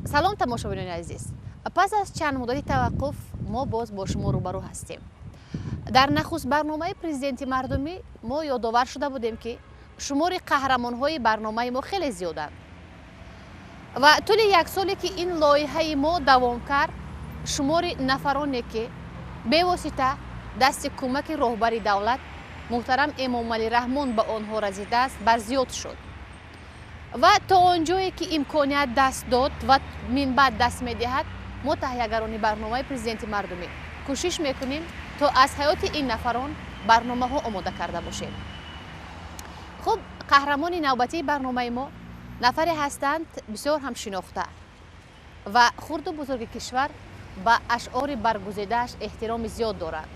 Салом, тамошобинони азиз. Пас аз чанд муддати таваққуф мо боз бо шумо рӯбарӯ ҳастем. Дар нахуст барномаи Президенти мардумӣ мо ёдовар шуда будем, ки шумори қаҳрамонҳои барномаи мо хеле зиёданд ва тӯли як соле, ки ин лоиҳаи мо давом кард, шумори нафароне, ки бевосита дасти кӯмаки роҳбари давлат муҳтарам Эмомалӣ Раҳмон ба онҳо расидааст, барзиёд шуд. Ва то он ҷое, ки имконият даст дод ва минбаъд даст медиҳад, мо, таҳиягарони барномаи Президенти мардумӣ, кӯшиш мекунем, то аз ҳаёти ин нафарон барномаҳо омода карда бошем. Хуб, қаҳрамони навбатии барномаи мо нафаре ҳастанд бисёр ҳам шинохта ва хурду бузурги кишвар ба ашъори баргузидааш эҳтироми зиёд доранд.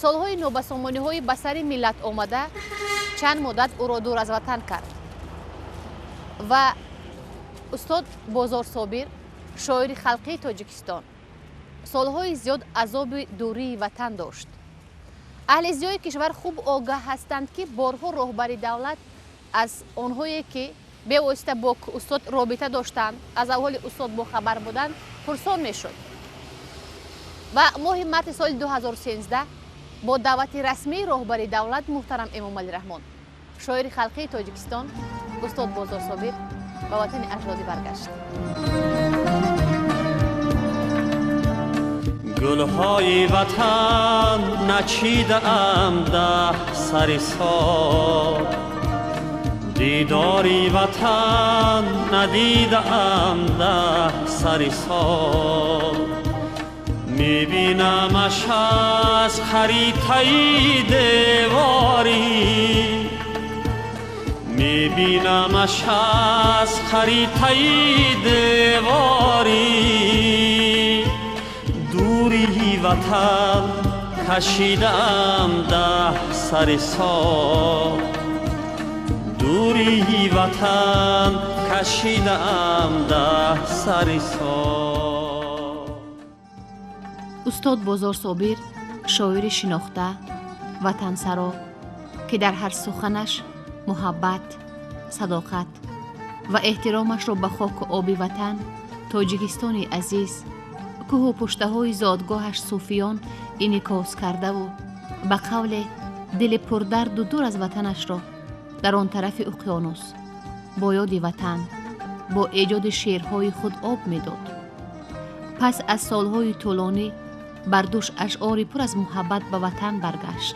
Солҳои нобасомониҳои ба сари миллат омада чанд муддат ӯро дур аз ватан кард ва устод Бозорсобир, шоири халқии Тоҷикистон, солҳои зиёд азоби дурии ватан дошт. Аҳли зиёи кишвар хуб огаҳ ҳастанд, ки борҳо роҳбари давлат аз онҳое, ки бевосита бо устод робита доштанд, аз аҳволи устод бохабар буданд, пурсон мешуд. Ва моҳи марти соли 2013 бо даъвати расмии роҳбари давлат муҳтарам Эмомалӣ Раҳмон шоири халқии Тоҷикистон устод Бозорсобир ба ватани аҷдодӣ баргашт. Гулҳои ватан начидаам даҳ сари сол, дидори ватан надидаам даҳ сари сол. Мебинамаш аз харитаи деворӣ, мебинамаш аз харитаи деворӣ. Дурии ватан кашидаам даҳ сари сол, дурии ватан кашидаам даҳ сари сол. Устод Бозорсобир шоири шинохта, ватансаро, ки дар ҳар суханаш муҳаббат, садоқат ва эҳтиромашро ба хоку оби ватан, Тоҷикистони азиз, кӯҳу пуштаҳои зодгоҳаш Суфиён инъикос кардаву ба қавле дили пурдарду дур аз ватанашро дар он тарафи уқёнус бо ёди ватан, бо эҷоди шеърҳои худ об медод. Пас аз солҳои тӯлонӣ бар дӯш ашъори пур аз муҳаббат ба ватан баргашт.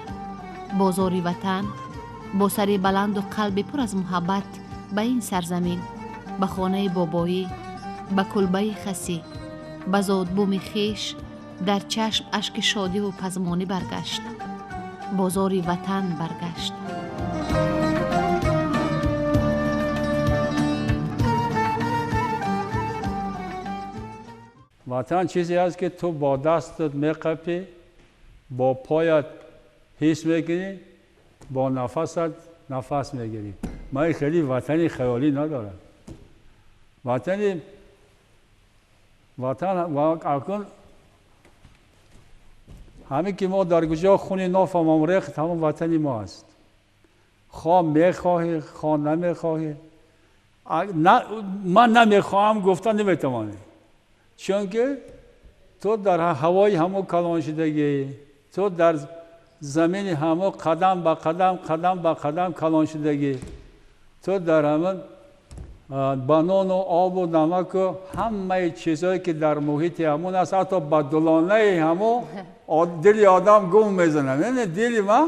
Бозори ватан бо сари баланду қалби пур аз муҳаббат ба ин сарзамин, ба хонаи бобоӣ, ба кулбаи хасӣ, ба зодбуми хеш дар чашм ашки шодиву пазмонӣ баргашт. Бозори ватан баргашт. Ватан чизе аст, ки ту бо дастат меқапӣ, бо поят ҳис мекунӣ, бо нафасат нафас мегирӣ. Ман хеле ватани хаёлӣ надорам. Ватани ватан акун ҳамин ки мо дар куҷо хуни нофамон рехт, ҳамон ватани мо аст. Хоҳ мехоҳӣ, хоҳ намехоҳӣ, ман намехоҳам гуфта наметавонӣ, чунки ту дар ҳавои ҳамон калон шудагӣ, ту дар замини ҳамон қадам ба қадам, қадам ба қадам калон шудагӣ, ту дар ҳамон ба нону обу намаку ҳамаи чизҳое, ки дар муҳити ҳамон аст, ҳатто ба дулонаи ҳамон дили одам гум мезанад. Дили ман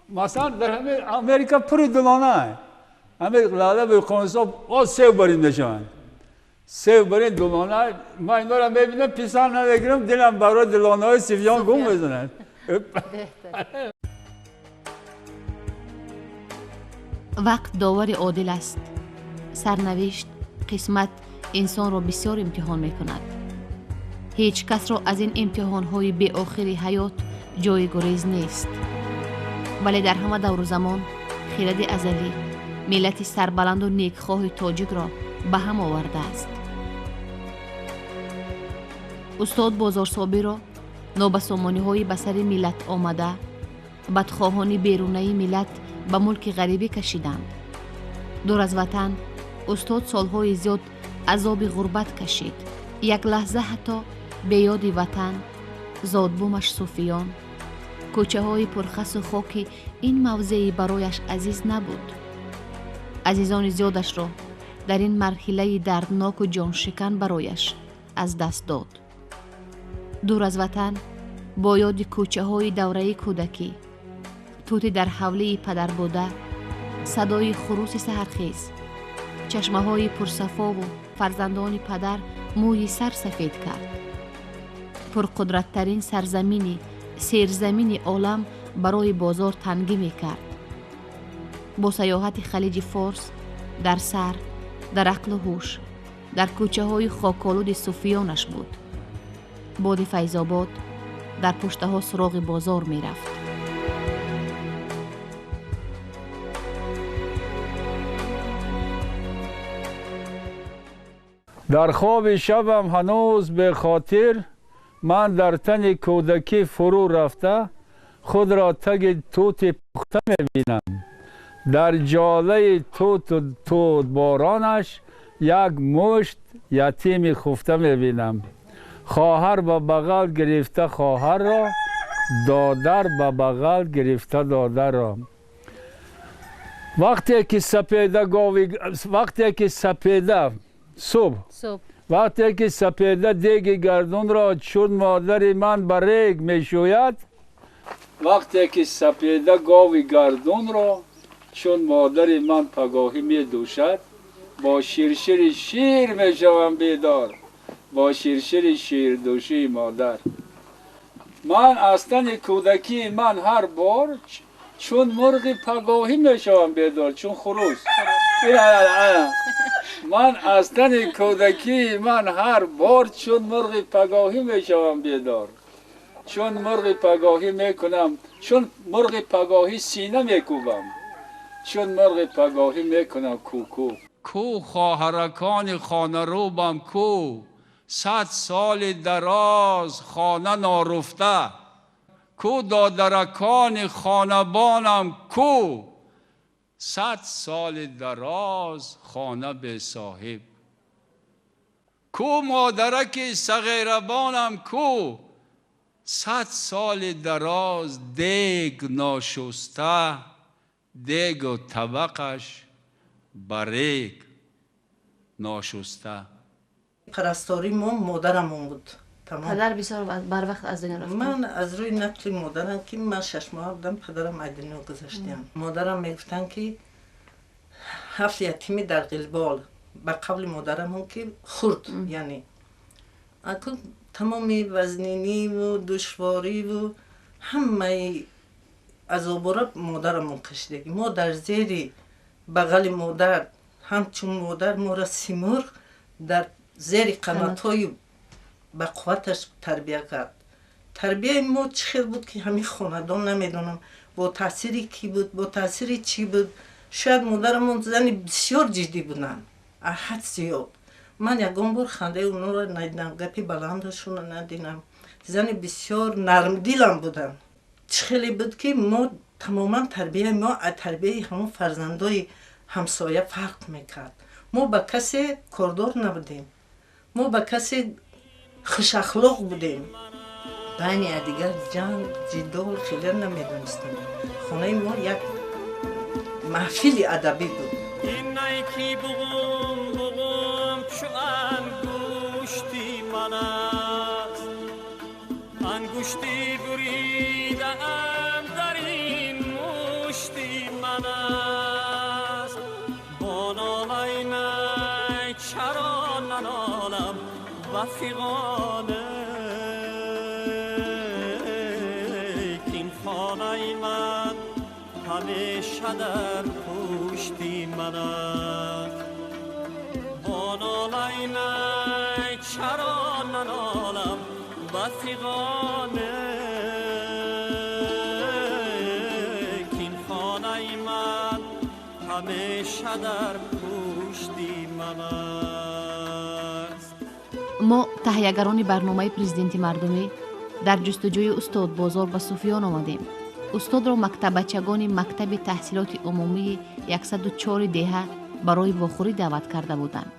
масалан дар ҳамин Америка пури дулона, ҳамин лаъла уқёнусҳо боз сев барин мешаванд, сев барин дулона. Ман инҳоро мебинам, писанд намегирам, дилам барои дулонаҳои Суфиён гум мезанад. Вақт довари одил аст. Сарнавишт, қисмат инсонро бисёр имтиҳон мекунад. Ҳеҷ касро аз ин имтиҳонҳои беохири ҳаёт ҷойи гурез нест. Вале дар ҳама давру замон хиради азалӣ миллати сарбаланду некхоҳи тоҷикро ба ҳам овардааст. Устод Бозорсобиро нобасомониҳои ба сари миллат омада, бадхоҳони берунаи миллат ба мулки ғарибӣ кашиданд. Дур аз ватан устод солҳои зиёд Азоби ғурбат кашид. Як лаҳза ҳатто беёди ватан, зодбумаш Суфиён, кӯчаҳои пурхасу хоки ин мавзеи барояш азиз набуд. Азизони зиёдашро дар ин марҳилаи дардноку ҷоншикан барояш аз даст дод. Дур аз ватан, бо ёди кӯчаҳои давраи кӯдакӣ, тути дар ҳавлии падар буда, садои хуруси саҳархез, чашмаҳои пурсафову фарзандони падар мӯи сар сафед кард. Пурқудраттарин сарзамини серзамини олам барои бозор тангӣ мекард. Бо саёҳати Халиҷи Форс дар сар, дар ақлу ҳуш, дар кӯчаҳои хоколуди Суфиёнаш буд. Боди Файзобод дар пуштаҳо суроғи бозор мерафт. Дар хоби шабам ҳанӯз бехотир ман дар тани кӯдакӣ фурӯ рафта худро таги тути пухта мебинам. Дар ҷолаи туту тутборонаш як мушт ятими хуфта мебинам. Хоҳар ба бағал гирифта хоҳарро, додар ба бағал гирифта додарро. Вақте ки сапеда гови, вақте ки сапеда субҳ, вақте ки сапеда деги гардунро чун модари ман ба рег мешӯяд, вақте ки сапеда гови гардунро чун модари ман пагоҳӣ медӯшад, бо ширшири шир мешавам бедор, бо ширшири ширдӯшии модар. Ман аз тани кӯдакии ман ҳар бор чун мурғи пагоҳӣ мешавам бедор, чун хурӯс. Ман аз тани кӯдакии ман ҳар бор чун мурғи пагоҳӣ мешавам бедор, чун мурғи пагоҳӣ мекунам, чун мурғи пагоҳӣ сина мекӯбам, чун мурғи пагоҳӣ мекунам кӯку. Ку хоҳаракони хонарӯбам ку, 100 соли дароз хона наруфта, ку додаракони хонабонам ку, 100 соли дароз хона бесоҳиб, ку модараки сағирабонам ку, 100 соли дароз дег ношуста, дегу табақаш ба рег ношуста. Парастори мо модарамон буд. Падар бисёр барвақт аз дунё рафт. Ман аз рӯи нақли модарам, ки ман 6 моҳ будам, падарам аз дунё гузаштиам. Модарам мегуфтанд, ки 7 ятими дар ғилбол, ба қавли модарамон, ки хурд, яъне акун тамоми вазниниву душвориву ҳамаи азобора модарамон кашидагӣ. Мо дар зери бағали модар, ҳамчун модар моро Симурғ дар зери қанотҳои ба қувваташ тарбия кард. Тарбияи мо чӣ хел буд, ки ҳамин хонадон намедонам бо таъсири кӣ буд, бо таъсири чӣ буд. Шояд модарамон зани бисёр ҷиддӣ буданд, ҳад зиёд. Ман ягон бор хандаи онҳоро надидам, гапи баландашонро надидам. Зани бисёр нармдилам буданд. Чӣ хеле буд, ки мо тамоман тарбияи мо аз тарбияи ҳамон фарзандои ҳамсоя фарқ мекард. Мо ба касе кордор набудем, мо ба касе хушахлоқ будем. Байни якдигар ҷанг, ҷидол хеле намедонистем. Хонаи мо як маҳфили адабӣ буд. Ангушти буридаам дар ин мушти ман аст. Бо нолаи най чаро нанолам ба фиғоне, кин хонаи ман ҳамеша дар пушти ман аст. Бо нолаи най чаро нанолам ба фиғоне, кин хонаи ман ҳамеша дар пушти ман аст. Мо таҳиягарони барномаи Президенти мардумӣ дар ҷустуҷӯи устод Бозор ба Суфиён омадем. Устодро мактаббачагони мактаби таҳсилоти умумии 104 деҳа барои вохӯрӣ даъват карда буданд.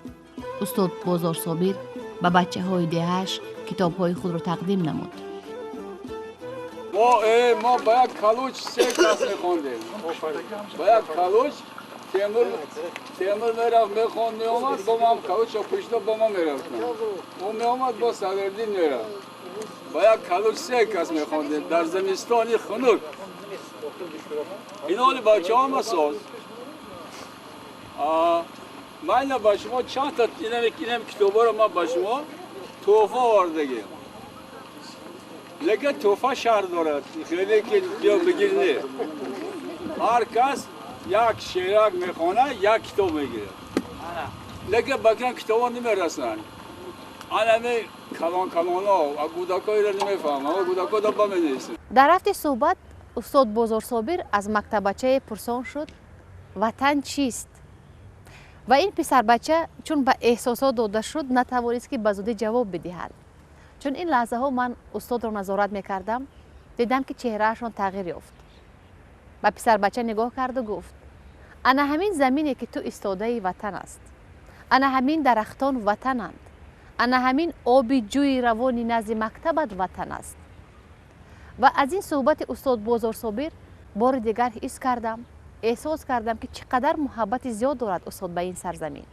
Устод Бозорсобир ба бачаҳои деҳааш китобҳои худро тақдим намуд. Мо ба як калуч се кас мехондем. Ба як калуч Темур мерафт, мехонд, меомад, бо ман калучро пӯшида бо ман мерафтам. Ӯ меомад, бо Садриддин мерафт. Ба як калуч се кас мехондем дар зимистони хунук. Ин ҳоли бачаҳо масоз. Ман ина ба шумо чанд та инам китобҳоро ман ба шумо тӯҳфа овардагем. Лекин тӯҳфа шаҳр дорад, хеле ки биё бигир не. Ҳар кас як шеърак мехонад, як китоб мегирад. Лекин ба кам китобҳо намерасанд. Анами калон калонҳо, кӯдакҳоеро намефаҳмам, кӯдакҳо ба менависанд. Дар рафти суҳбат устод Бозорсобир аз мактабачае пурсон шуд: ватан чист? Ва ин писарбача чун ба эҳсосот дода шуд, натавонист ки ба зудӣ ҷавоб бидиҳад. Чун ин лаҳзаҳо ман устодро назорат мекардам, дидам ки чеҳраашон тағйир ёфт. Ба писарбача нигоҳ карду гуфт: ана ҳамин замине ки ту истодаи ватан аст, ана ҳамин дарахтон ватананд, ана ҳамин оби ҷӯи равони назди мактабат ватан аст. Ва аз ин суҳбати устод Бозорсобир бори дигар ҳис кардам, эҳсос кардам ки чӣ қадар муҳаббати зиёд дорад устод ба ин сарзамин.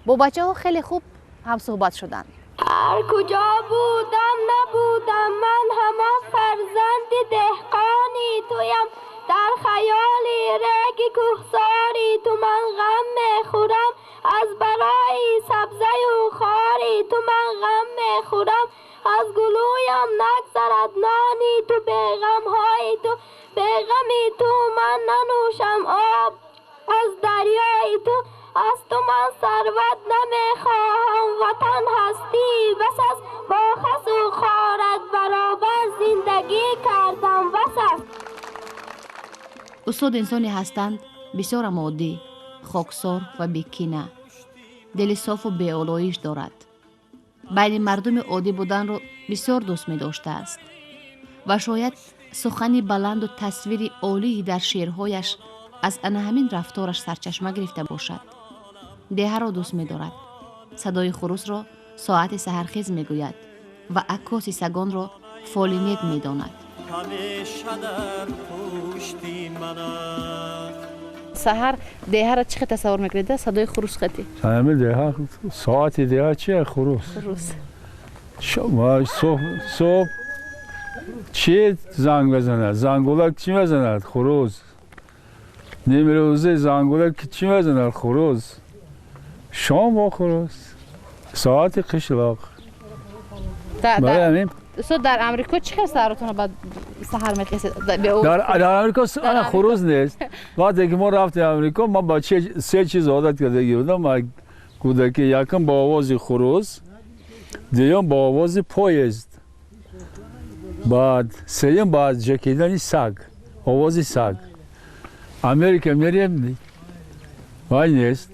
Бо бачаҳо хеле хуб ҳамсуҳбат шуданд. Ҳар куҷо будам набудам, ман ҳамон фарзанди деҳқони туям. Дар хаёли реги кӯҳсори ту ман ғам мехӯрам, аз барои сабзаю хори ту ман ғам мехӯрам. Аз гулӯям нагзарад нони ту, беғамҳои ту, беғами ту ман нанӯшам об аз дарёи ту. Аз ту ман сарват намехоҳам, ватан ҳастӣ бас аст, бо хасу хорат баробар зиндагӣ кардам бас аст. Устод инсоне ҳастанд бисёрам оддӣ, хоксор ва бекина, дили софу беолоиш дорад. Байни мардуми оддӣ буданро бисёр дӯст медоштааст ва шояд сухани баланду тасвири олии дар шеърҳояш аз ана ҳамин рафтораш сарчашма гирифта бошад. Деҳаро дӯст медорад, садои хурусро соати саҳархез мегӯяд ва аккоси сагонро фоли нек медонад. Ҳамеша дар пушти ман аст. Саҳар деҳаро чӣ хел тасаввур мекунед? Садои хурус хати? Ҳамин деҳа, соати деҳа чия? Хурус. Хурус. Субҳ чӣ занг мезанад? Зангулак чӣ мезанад? Хурус. Нимрӯзӣ зангулак чӣ мезанад? Хурус. Шом бо хурус. Соати қишлоқ. Барои ҳамин Устод, дар Амрико чӣ хел саҳаротонро ба саҳар мехезед? Дар Амрико ана хурус нест. Вақте ки мо рафтем Амрико, ман ба се чиз одат кардагӣ будам. Кӯдакӣ якум ба овози хурус, дуюм ба овози поезд, баъд сеюм ба ҷакидани саг, овози саг. Америка мерем, вай нест.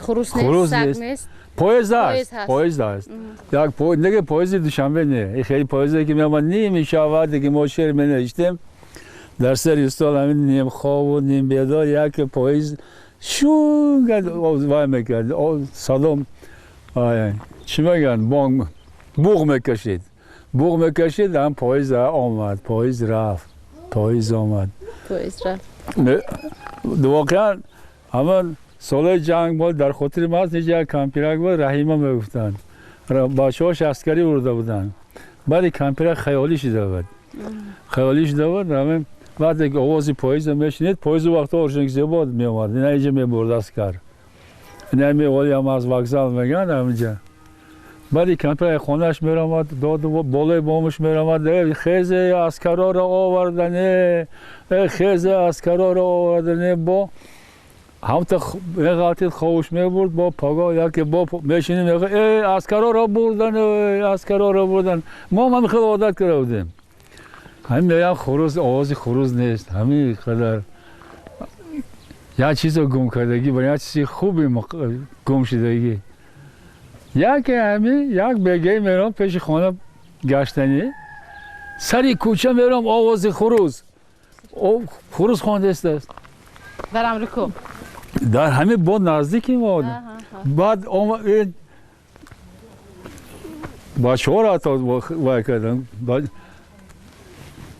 Хурус нест, саг нест. Поезд аст, поезд аст. Як поезд, неге поезди Душанбе не. Хеле поезде ки меомад ними шаб, вақте ки мо шеър менавиштем, дар сари стол ҳамин ним хобу ним бедор як поезд шунга вай мекард, садом чӣ мегӯянд, бонг, буғ мекашид. Буғ мекашид, ҳам поезд омад, поезд рафт, поезд омад. Поезд рафт. Воқеан ҳамон солҳои ҷанг буд, дар хотири ман аст, як кампирак буд, Раҳима мегуфтанд. Бачаҳош аскарӣ бурда буданд. Баъди кампирак хаёлӣ шуда буд. Хаёлӣ шуда буд, ҳамин вақте ки овози поездро мешунид, поезд у вақтҳо Оржоникидзе меомад, ина инҷа мебурд аскар. Ина меолиам аз вокзал мегӯянд ҳаминҷа. Баъди кампирак хонааш меромад, доду болои бомаш меромад, хезе аскарҳоро овардане, хезе аскарҳоро овардане, бо ҳамта меғалтид, ховуш мебурд, бо паго яке бо мешинем, мегӯ э аскарҳоро бурдан, аскарҳоро бурдан. Мо ҳам хеле одат карда будем. Ҳамин мегӯям хурус, овози хурус нест. Ҳамин қадар як чизо гум кардагӣ, ба як чизи хуби гум шудагӣ. Яке ҳамин як бегае мерам пеши хона гаштанӣ, сари кӯча мерам, овози хурус. Хурус хондааст. Дар Амрико? Дар ҳамин бо наздики мо. Баъд бачаҳоро ҳатто вай кардам.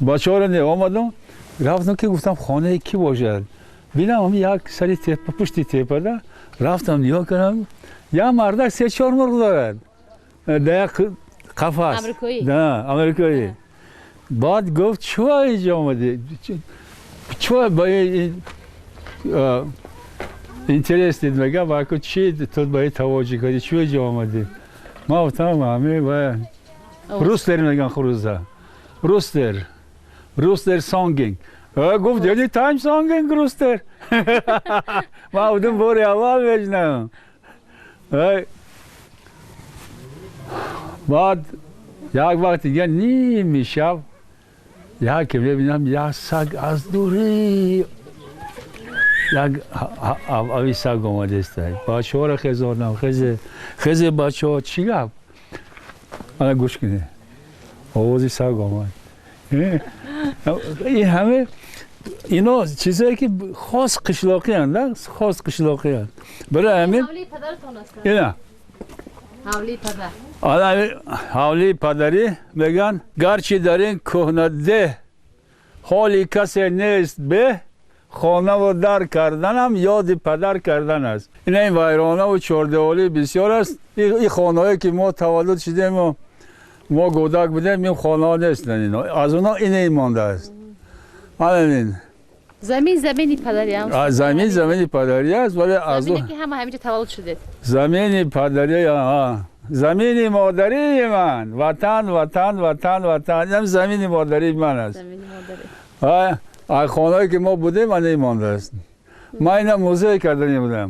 Бачаҳоро не омадам, рафтам ки гуфтам хонаи кӣ бошад. Бинам як сари тепа, пушти тепада рафтам нигоҳ кардам, як мардак 3-4 мурғ дорад. Дар як қафас. Амрикоӣ? Да, амрикоӣ. Баъд гуфт чӯ инҷо омадӣ? Чӯ ба ин интерес дид мега, ба ку чи ту ба ин таваҷҷӯҳ кардӣ, чӯ инҷо омадӣ? Ман гуфтам ҳаме ва rooster меган хуруза. Rooster. Rooster songing. Гуфт any time songing rooster. Ман гуфтам бори аввал мешунавам. Баъд як вақт дига ними шаб яке мебинам як саг аз дурӣ як ави саг омадааст. Бачаҳоро хезонам, хезе хезе бачаҳо, чӣ гап? Ана гӯш кунед. Овози саг омад. Ин ҳама ино чизое ки хос қишлоқиянд, хос қишлоқиянд. Барои ҳамин ҳавлии падаратон аст? Ина. Ҳавлии падар. Ана ҳавлии падарӣ мегӯянд, гарчи дар ин кӯҳна деҳ ҳоли касе нест беҳ, хонаву дар карданам ёди падар кардан аст. Ина ин вайронаву чордеволӣ бисёр аст. Ин хонаҳое ки мо таваллуд шудему мо гӯдак будем, ин хонаҳо нестанд ино. Аз онҳо ине мондааст. Ана ин. Замин замини падарӣ ам. Замин замини падарӣ аст, вале аз замине ки ҳама ҳаминҷо таваллуд шудед. Замини падарӣ, замини модарии ман. Ватан, ватан, ватан, ватан. Ин замини модарии ман аст. Замини модарӣ. Аз хонаҳое ки мо будем, ана мондааст. Ман ина музей карданӣ будам.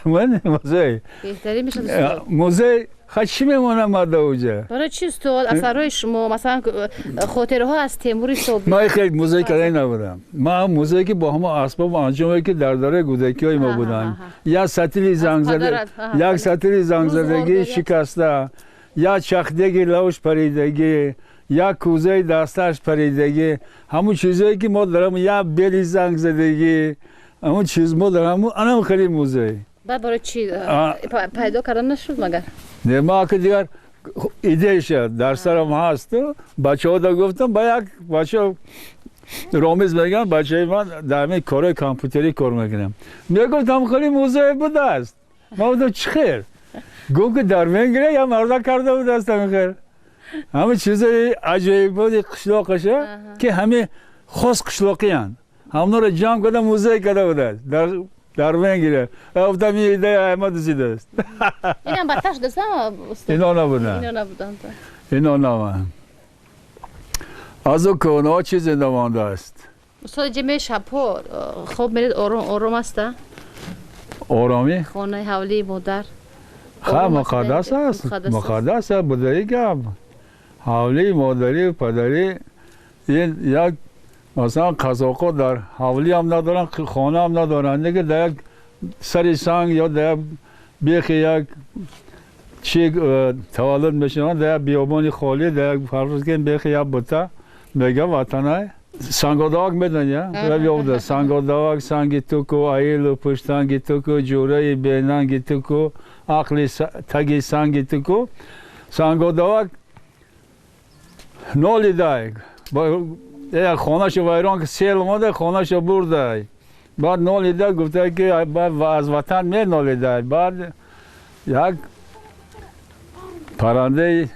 Ман музей. Беҳтарин мешавад устод. Музей ха чӣ мемонам ман уҷа? Барои чӣ устод? Асарҳои шумо, масалан хотираҳо аз Темури Собир. Ман хеле музей карданӣ набудам. Ман музее ки бо ҳама асбобу анҷоме ки дар давраи кӯдакиҳои мо буданд. Як сатили зангзада, як сатили зангзадагӣ шикаста, як чахдеги лавш паридагӣ, як кӯзаи дасташ паридагӣ, ҳамун чизое ки мо дар як бели зангзадагӣ, ҳамун чиз мо дар ҳамун анам хеле музей. Баъд барои чӣ пайдо кардан нашуд магар? Не, ман ака дигар идеяша дар сарам ҳаст. Бачаҳо да гуфтам, ба як бача Ромиз мегӯям, бачаи ман дар ҳамин корҳои компютерӣ кор мекунам. Мегуфт ҳам хеле музей будааст. Ман гуфтам чӣ хел? Гуфт ки дар Венгрия як марда карда будааст ҳамин хел. Ҳамин чизои аҷоиботи қишлоқаша ки ҳамин хос қишлоқиянд. Ҳамонро ҷамъ карда музей карда будааст. Дар Венгрия. Гуфтам ин идея ҳама дузидааст. Инам бадтар шудааст, устод? Ино набуданд. Ино набуданд. Ино набуданд. Аз ӯ кӯҳнаҳо чизе намондааст. Устод, ҷамъи шабҳо хоб меред, ором ором аст? Оромӣ? Хонаи ҳавлии модар. Ха, муқаддас аст. Муқаддас аст, будаи гап. Ҳавлии модарию падарӣ ин як масалан қазоқҳо дар ҳавлӣ ҳам надоранд, хона ҳам надоранд. Неки дар як сари санг ё дар як бехи як чи таваллуд мешаванд, дар як биёбони холӣ, дар як фарз кунем бехи як бута мегӯям ватанай. Сангодавак медонӣ, а? Сангодавак санги туку, аилу пуштанги туку, ҷураи бенанги туку, ақли таги санги туку. Сангодавак нолидай. Хонаашо вайрон ки сел омада, хонаашо бурдай. Баъд нолида гуфта ки аз ватан менолидай. Баъд як паррандаи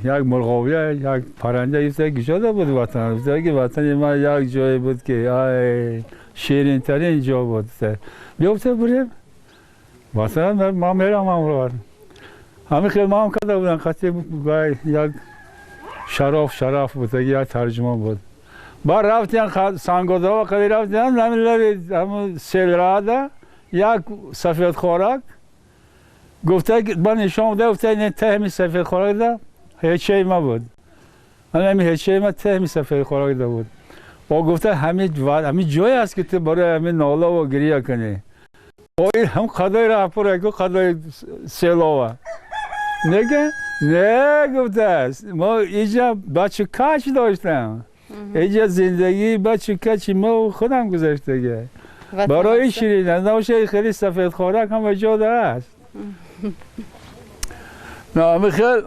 як мурғовия, як парранда гуфта ки шода буд ватан. Гуфта ки ватани ман як ҷое буд ки ай ширинтарин ҷо буд. Биёфта бурем ватан, ман мерам ҳамроҳ. Ҳамин хел ман карда будам, қатъи як шараф буд, як тарҷумон буд. Баъд рафтиян Сангодава қади рафтиян, ҳамин лаби ҳамун селрада як сафедхорак гуфта ба нишон буда, гуфта ин таҳми сафедхорак да ҳечаи ма буд. Ҳамин ҳечаи ма таҳми сафедхорак да буд. О гуфта ҳамин ҷое аст ки ту барои ҳамин нолаву гирия кунӣ. О ин ҳам қадои раҳпураку қадои селова. Нега? Не гуфтааст. Мо инҷа бачу кач доштам. Инҷа зиндагии бачу качи мо худам гузаштага. برای شیرین است. نباشه خیلی سفید خورک هم جا است. نه خیلی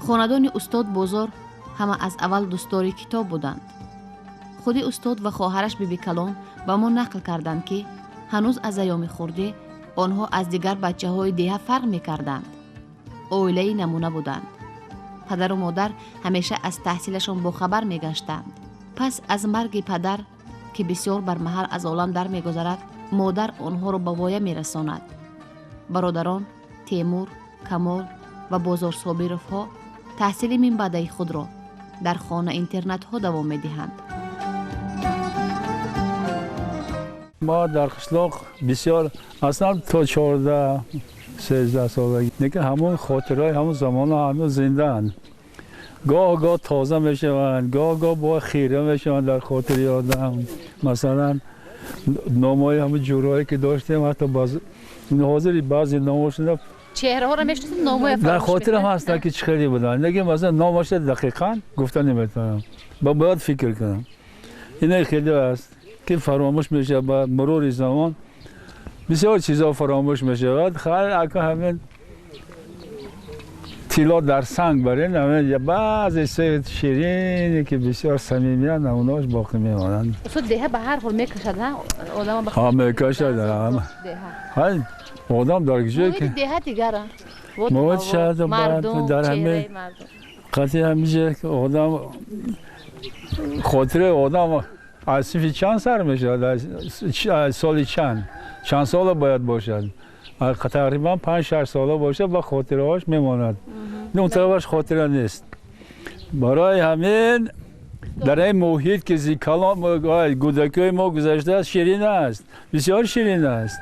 хонадони устод Бозор ҳама аз аввал дӯстдори китоб буданд. Худи устод ва хоҳараш Бибикалон ба мо нақл карданд, ки ҳанӯз аз айёми хурдӣ онҳо аз дигар бачаҳои деҳа фарқ мекарданд. Оилаи намуна буданд. Падару модар ҳамеша аз таҳсилашон бохабар мегаштанд. Пас аз марги падар, ки бисёр бармаҳал аз олам дар мегузарад, модар онҳоро ба воя мерасонад. Бародарон Темур, Камол ва Бозор Собировҳо таҳсили минбаъдаи худро дар хона-интернатҳо давом медиҳанд. Мо дар қишлоқ бисёр аслан то 14-13 солагӣ лекин ҳамон хотираҳои ҳамон замонҳо ҳанӯз зиндаанд. Гоҳ-гоҳ тоза мешаванд, гоҳ-гоҳ бо хира мешаванд дар хотири одам. Масалан, номҳои ҳамон ҷӯраҳое ки доштем, ҳатто ҳозир баъзе номҳошона чеҳраҳоро мешиносед, номҳоя фаромӯш дар хотирам ҳастанд ки чӣ хеле буданд, лекин масалан номашро дақиқан гуфта наметавонам, ба бояд фикр кунам. Ина хеле аст ки фаромӯш мешавад ба мурури замон, бисёр чизҳо фаромӯш мешавад. Хайр, ака ҳамин тилло дар санг барин, ҳамин баъзе чизҳои ширине ки бисёр самимиянд, ҳамонҳош боқӣ мемонанд. Устод, деҳа ба ҳар ҳол мекашад, одам ҳа мекашад. Одам дар куҷое ки деҳа дигара муҳит шаҳр дар ҳамин қатъи ҳамиҷа одам хотираи одам аз синфи чанд сар мешавад, аз соли чанд сола бояд бошад, тақрибан 5-6 сола бошад ва хотираҳош мемонад. Он тарафаш хотира нест. Барои ҳамин дар ин муҳит ки кӯдакиҳои мо гузаштааст, ширин аст, бисёр ширин аст.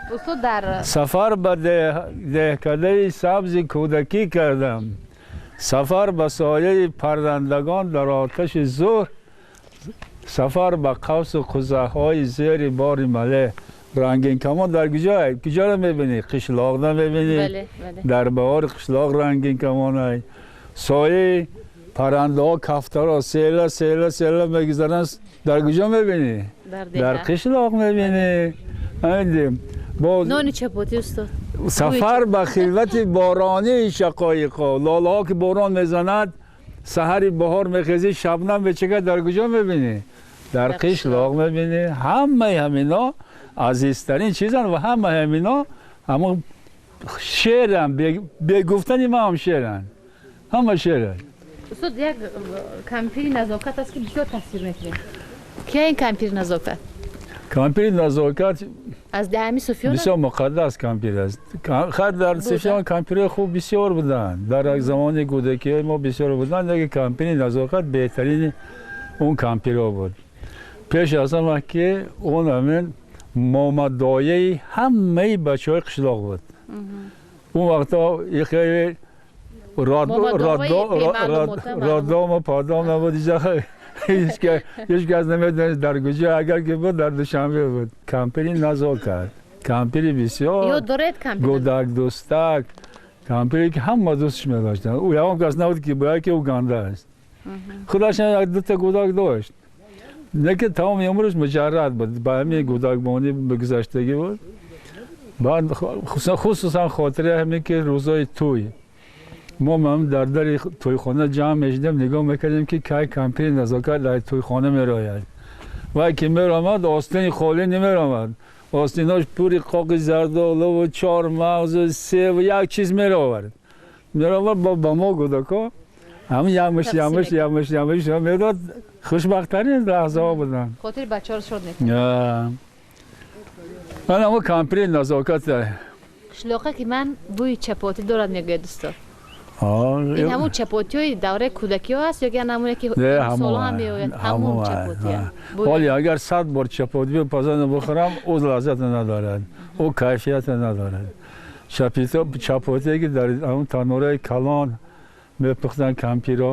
Сафар ба деҳкадаи сабзи кӯдакӣ кардам, сафар ба сояи паррандагон дар оташи зуҳр, сафар ба қавсу қузаҳои зери бори мале. Рангинкамон дар куҷое? Куҷоро мебинӣ? Қишлоқ намебинӣ. Дар баҳори қишлоқ рангинкамонай. Сояи паррандаҳо, кафтарҳо села села села мегузаранд, дар куҷо мебинӣ? Дар қишлоқ мебинӣ. Нони чапотӣ устод. Сафар ба хилвати боронии шақоиқҳо. Лолаҳо ки борон мезанад, саҳари баҳор мехезӣ, шабнам мечакад, дар куҷо мебинӣ? Дар қишлоқ мебинӣ. Ҳамаи ҳамино азизтарин чизанд ва ҳамаи ҳамино ҳамон шеъранд, бегуфтани ма ҳам шеъранд, ҳама шеъранд. Устод, як кампири назокат аст ки бисёр тасвир мекунед. Кия ин кампири назокат? Кампири назокат аз даҳами Суфиён бисёр муқаддас кампир аст. Хайр, дар Суфиён кампирҳои хуб бисёр буданд, дар замони кӯдакиҳои мо бисёр буданд, лекин кампири назокат беҳтарини он кампирҳо буд. Пеш аз ҳама ки он ҳамин момадояи ҳамаи бачаҳои қишлоқ буд. Он вақтҳо хеле роддому поддом набуд, ҳеҷ кас намедонист дар куҷо, агар ки буд дар Душанбе буд. Кампири назокат, кампири бисёр гӯдакдӯстак, кампире ки ҳама дӯстш медоштанд. Ӯ ягон кас набуд ки бояд ки ӯ ганда аст. Худаш як дута гӯдак дошт, лекин тамоми умраш муҷаррад буд, ба ҳамин гӯдакбонӣ гузаштагӣ буд. Баъд хусусан хотираи ҳамин ки рӯзҳои тӯй мо ҳам дар дари тӯйхона ҷамъ мешудем, нигоҳ мекардем ки кай кампири назокат дар тӯйхона мерояд. Вай ки меромад, остини холӣ намеромад, остинош пури қоқи зардолуву чормағзу севу як чиз меровард. Меровард ба мо гӯдако ҳамин ямиш ямиш ямиш ямиш медод. Хушбахттарин лаҳзаҳо буданд. Хотири бачаҳоро шод мекунад. Ман ҳамон кампири назокат. Қишлоқа ки ман бӯи чапотӣ дорад, мегӯяд устод. Ин ҳамон чапотиҳои давраи кӯдакиҳо аст ё ки ҳамоне ки солҳо ҳам меояд? Ҳамон чапотия. Ҳоли агар 100 бор чапотӣ бипазану бихӯрам, ӯ лаззата надорад, ӯ кайфията надорад. Чапотие ки дар ҳамон танораи калон мепухтанд кампиро,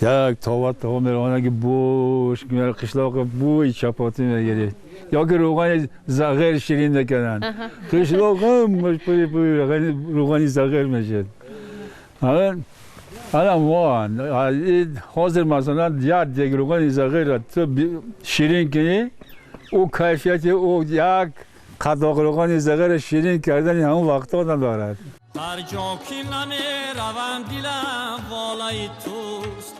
як това това меравонад ки бӯш қишлоқ бӯи чапотӣ мегирифт, ё ки рӯғани зағир ширин мекарданд. Қишлоқ ҳамаш пури рӯғани зағир мешуд. Ана мо ҳозир масалан як дег равғани зағирро ту ширин кунӣ, ӯ кайфияти ӯ як қадоқ равғани зағирро ширин кардани ҳамон вақтҳо надорад. Ҳар ҷо ки намеравам, дилам волаи туст,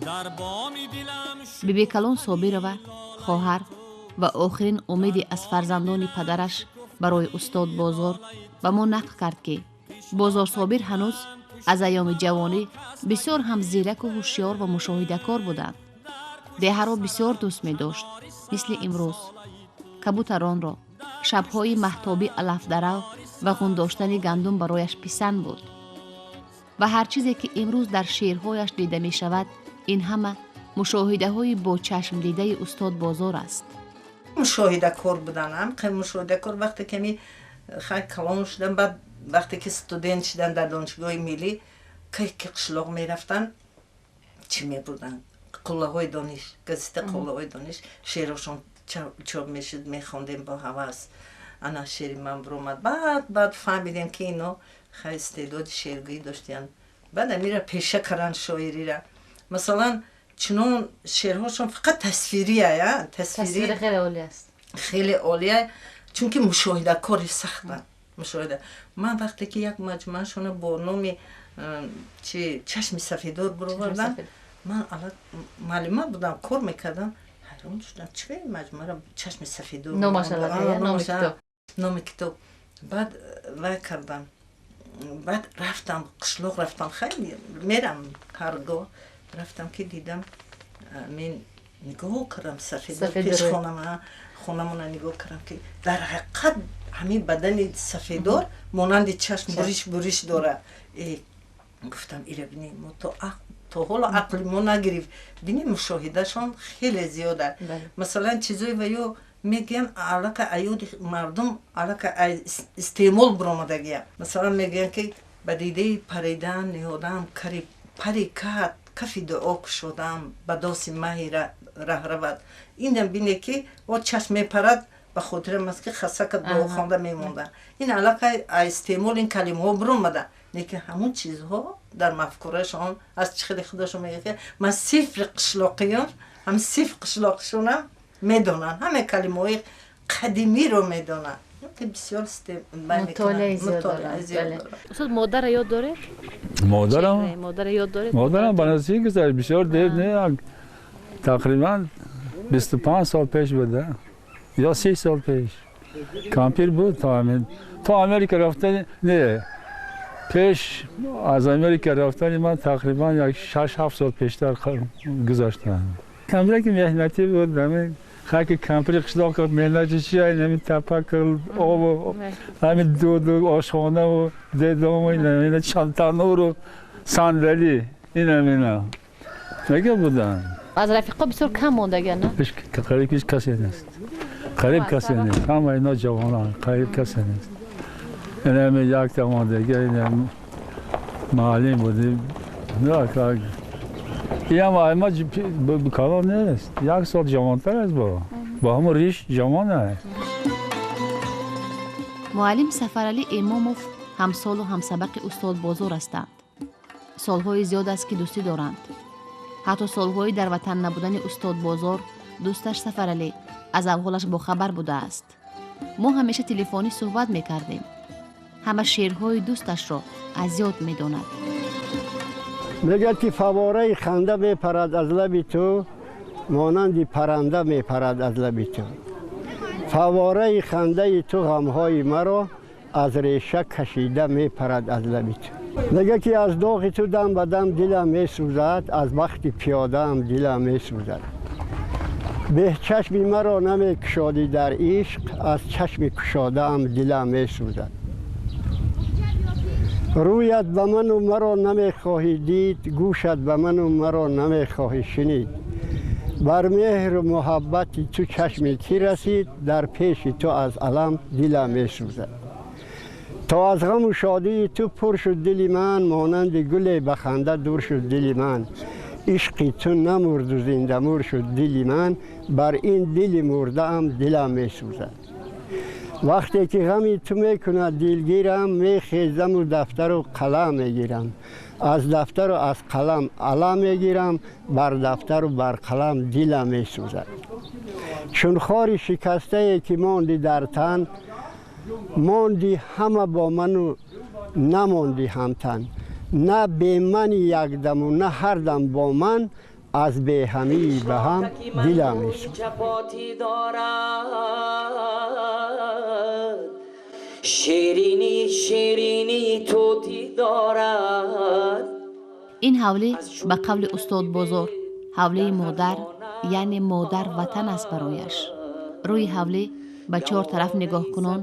дар боми дилам. Бибикалон Собирова, хоҳар ва охирин умеди аз фарзандони падараш барои устод Бозор, ба мо нақл кард, ки Бозор Собир ҳанӯз аз айёми ҷавонӣ бисёр ҳам зираку ҳушёр ва мушоҳидакор буданд. Деҳаро бисёр дӯст медошт, мисли имрӯз кабутаронро, шабҳои маҳтобӣ алафдарав ва ғундоштани гандум барояш писанд буд ва ҳар чизе ки имрӯз дар шеърҳояш дида мешавад, ин ҳама мушоҳидаҳои бо чашмдидаи устод Бозор аст. Мушоҳидакор будан, мушоҳидакор. Вақте ки хай калон шудам, баъд вақте ки студент шудан дар донишгоҳи миллӣ, кай ки қишлоқ мерафтан, чӣ мебурданд? Қуллаҳои дониш, газета «Қуллаҳои дониш», шеърашон чоп мешуд, мехондем бо ҳавас. Ана шеъри ман биромад. Баъд фаҳмидем, ки ино хай истеъдоди шеъргӯӣ доштиянд. Баъд амира пеша кардан, шоирира. Масалан, чунон шеърҳошон фақат тасвирия, тасвири хеле олӣ аст. Хеле олия, чунки мушоҳидакори сахтанд, мушоҳида. Ман вақте ки як маҷмӯашона бо номи чи «Чашми сафедор» баровардам, ман муаллима будам, кор мекардам, ҳайрон шудам, чӣ маҷмӯаро «Чашми сафедор» номи китоб. Баъд вай кардам, баъд рафтам қишлоқ, рафтам, хай мерам ҳаргоҳ, рафтам ки дидам, мен нигоҳ кардам, сафедор пеш хонамона нигоҳ кардам, ки дар ҳақиқат ҳамин бадани сафедор монанди чашм буриш буриш дорад. Гуфтам, ира бини, мо то ҳоло ақли мо нагирифт. Бини, мушоҳидашон хеле зиёда. Масалан, чизои ва ё мегӯянд, аллака аёди мардум, аллака истеъмол биромадагия. Масалан, мегӯянд, ки ба дидаи паридан ниҳодам кари пари кат кафи дуо кушодам, ба доси маҳи раҳ равад. Инам бине, ки о чашм мепарад, ба хотирам аст, ки хасака дуо хонда мемонда. Ин аллакай истеъмол ин калимаҳо биромада, лекин ҳамун чизҳо дар мафкурашон аз чӣ хеле худашон мегӯяд, ки ман сифри қишлоқиён, ҳам сифр қишлоқишонам медонанд, ҳама калимаҳои қадимиро медонанд, ки бисёр мутолиаи зиёд доранд. Устод, модарро ёд доред? Модарам? Модарро ёд доред? Модарам ба наздик гузашт, бисёр дер не, тақрибан 25 сол пеш буда ё 30 сол пеш. Кампир буд, то Америка рафтани, не, пеш аз Америка рафтани ман тақрибан як 6-7 сол пештар гузаштам. Кампираки меҳнатӣ буд. Ҳамин хаки кампири қишлоқ меҳнати чи, ҳамин тапа обу ҳамин дуду ошхонаву дедому тануру сандалӣ, инамина мега буданд. Аз рафиқо бисёр кам мондагиан, на? Қариб ҳеҷ касе нест, қариб касе нест. Ҳама ино ҷавонан, қариб касе нест. Инами якта мондага, инам муаллим буди. Иам ама калон нест, як сол ҷавонтар аст, бо ҳамон риш ҷавон аст. Муаллим Сафаралӣ Имомов ҳамсолу ҳамсабақи устод Бозор ҳастанд. Солҳои зиёд аст, ки дӯстӣ доранд. Ҳатто солҳои дар ватан набудани устод Бозор дӯсташ Сафаралӣ аз аҳволаш бохабар будааст. Мо ҳамеша телефонӣ суҳбат мекардем. Ҳама шеърҳои дӯсташро аз ёд медонад. Мегӯяд, ки фавораи ханда мепарад аз лаби ту, монанди паранда мепарад аз лаби ту. Фавораи хандаи ту ғамҳои маро аз реша кашида мепарад аз лаби ту. Мегӯяд, ки аз доғи ту дам ба дам дилам месӯзад, аз бахти пиёдаам дилам месӯзад. Беҳчашми маро намекушодӣ дар ишқ, аз чашми кушодаам дилам месӯзад. Рӯят ба ману маро намехоҳӣ дид, гӯшат ба ману маро намехоҳӣ шунид. Бар меҳру муҳаббати ту чашми кӣ расид, дар пеши ту аз алам дилам месӯзад. То аз ғаму шодии ту пур шуд дили ман, монанди гуле ба ханда дур шуд дили ман. Ишқи ту намурду зиндамур шуд дили ман, бар ин дили мурдаам дилам месӯзад. Вақте ки ғами ту мекунад дилгирам, мехезаму дафтару қалам мегирам. Аз дафтару аз қалам ала мегирам, бар дафтару бар қалам дилам месӯзад. Чун хори шикастае ки монди дар тан, монди ҳама бо ману намонди ҳамтан. На бемани якдаму на ҳардам бо ман, аз беҳамии ба ҳам дилам месӯзад. Ширинӣ ширинӣ тути дорад. Ин ҳавлӣ ба қавли устод Бозор ҳавлии модар, яъне модар ватан аст барояш. Рӯи ҳавлӣ ба чор тараф нигоҳ кунон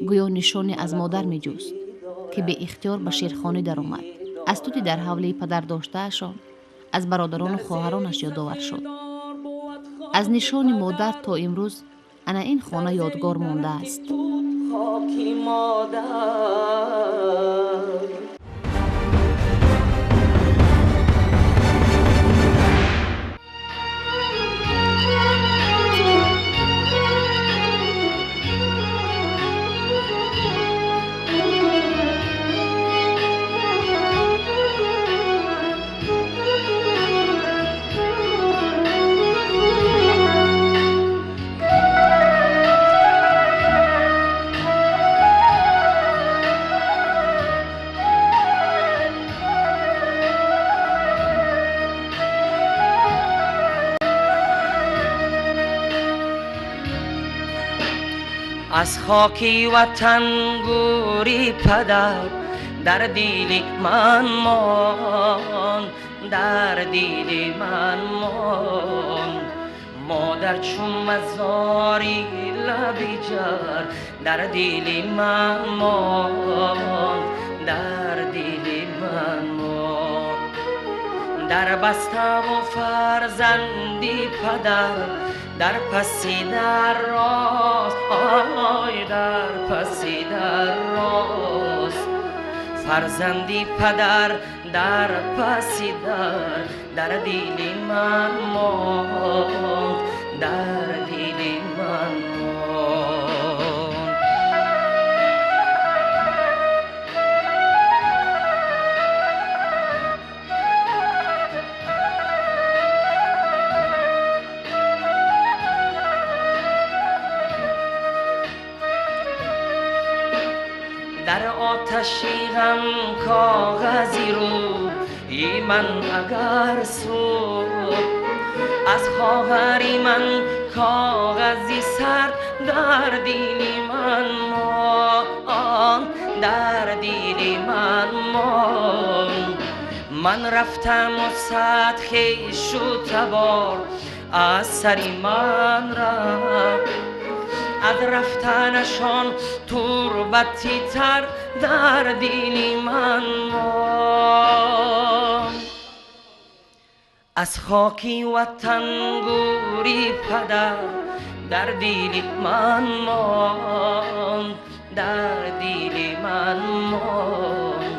гӯё нишоне аз модар меҷӯст, ки беихтиёр ба шерхонӣ даромад. Аз тути дар ҳавлии падар доштаашон, аз бародарону хоҳаронаш ёдовар шуд. Аз нишони модар то имрӯз ана ин хона ёдгор мондааст. Хоки модар. Аз хоки ватан гӯри падар дар дили ман мон, дар дили ман мон. Модар чун мазори лаби ҷар дар дили ман мон, дар дили ман мон. Дар баставу фарзанди падар дар паси дар рост, ой дар паси дар рост. Фарзанди падар дар паси дар, дар дили ман монд, дар дили ман монд. Дар оташи ғам коғази рӯи ман агар сӯхт, аз хоҳари ман коғази сард дар дили ман монд, дар дили ман монд. Ман рафтаму сад хешу табор аз сари ман рафт, аз рафтанашон турбати тар дар дили ман монд. Аз хоки ватан гӯри падар дар дили ман монд, дар дили ман монд.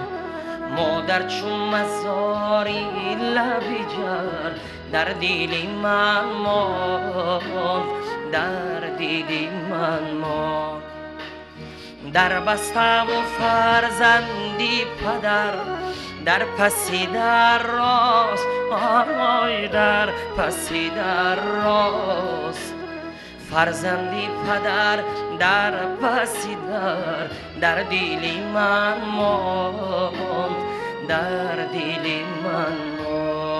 Модар чун мазори лаби ҷар дар дили ман монд, дар дили ман монд. Дар баставу фарзанди падар дар паси дар рост, ой дар паси дар рост. Фарзанди падар дар паси дар, дар дили ман монд, дар дили ман монд.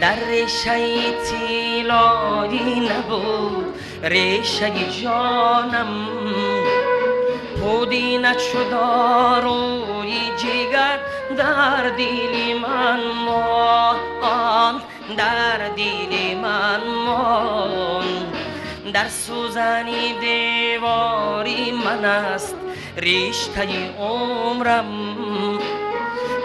Дар решаи тилоӣ набуд решаи ҷонам, пуди нашуд рӯи ҷигар дар дили ман монд, дар дили ман монд. дар сӯзани девори ман аст риштаи умрам.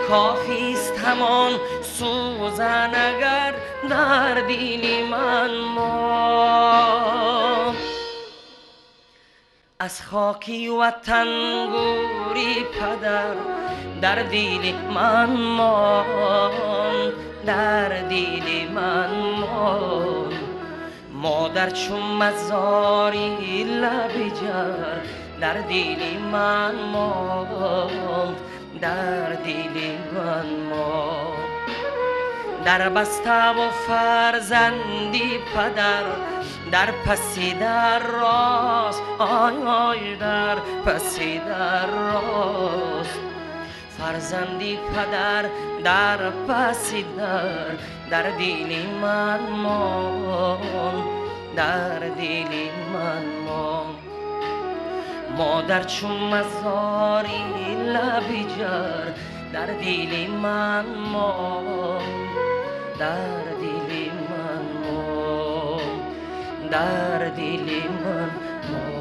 Кофист ҳамон сӯзан агар дар дили ман монд. Аз хоки ватан гӯри падар дар дили ман монд, дар дили ман монд. Модар чун мазори лаби ҷар дар дили ман монд, дар дили ман монд. Дар баставу фарзанди падар дар паси дар рост, ой ой дар паси дар рост. Фарзанди падар дар паси дар, дар дили ман монд, дар дили ман монд. Модар чун мазори лаби ҷар дар дили ман монд, дар дили ман монд, дар дили ман монд.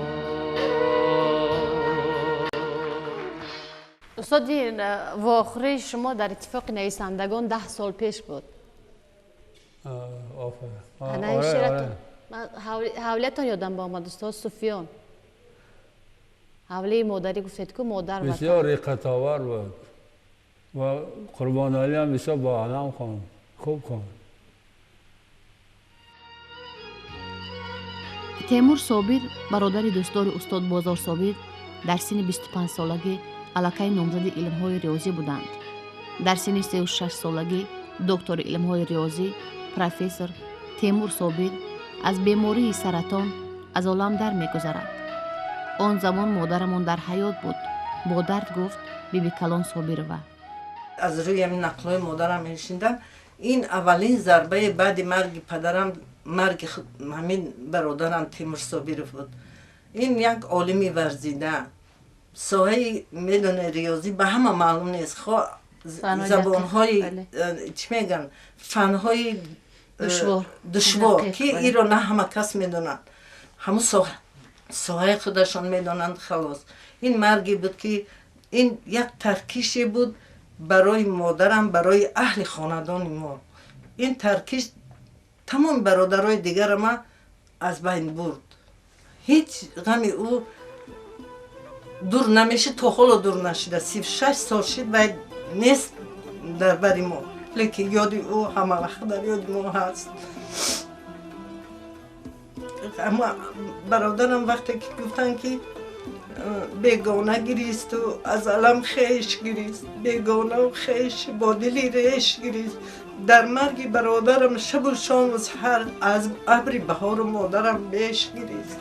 Устод, вохӯрии шумо дар иттифоқи нависандагон 10 сол пеш буд. Ҳавлиятон ёдам омад, устод Суфиён. Ҳавлии модарӣ гуфтед ку модар бисёр риқатовар буд ва Қурбоналӣ ҳам бисёр бо алам хонд, хуб хонд. Темур Собир, бародари дӯстдори устод Бозор Собир, дар синни 25 солагӣ аллакай номзади илмҳои риёзӣ буданд. Дар синни 36 солагӣ доктори илмҳои риёзӣ, профессор Темур Собир аз бемории саратон аз олам дар мегузарад. Он замон модарамон дар ҳаёт буд, бо дард гуфт Бибикалон Собирова. Аз рӯи ҳамин нақлҳои модарам мешунидам, ин аввалин зарбаи баъди марги падарам, марги ҳамин бародарам Темур Собиров буд. Ин як олими варзида, соҳаи медоне риёзӣ ба ҳама маълум нест, хо забонҳои чӣ мегӯянд, фанҳои душвор, ки инро на ҳама кас медонад, ҳамун соҳаи худашон медонанд, халос. Ин марге буд ки ин як таркише буд барои модарам, барои аҳли хонадони мо. Ин таркиш тамоми бародарои дигарама аз байн бурд. Ҳеҷ ғами ӯ дур намешид, то ҳоло дур нашида. 36 сол шид вай нест дар бари мо, лекин ёди ӯ ҳама вақт дар ёди мо ҳаст. Аммо бародарам вақте ки гуфтанд ки бегона гиристу аз алам хеш гирист, бегонаву хеш бо дили реш гирист, дар марги бародарам шабу шому саҳар аз абри баҳору модарам беш гирист.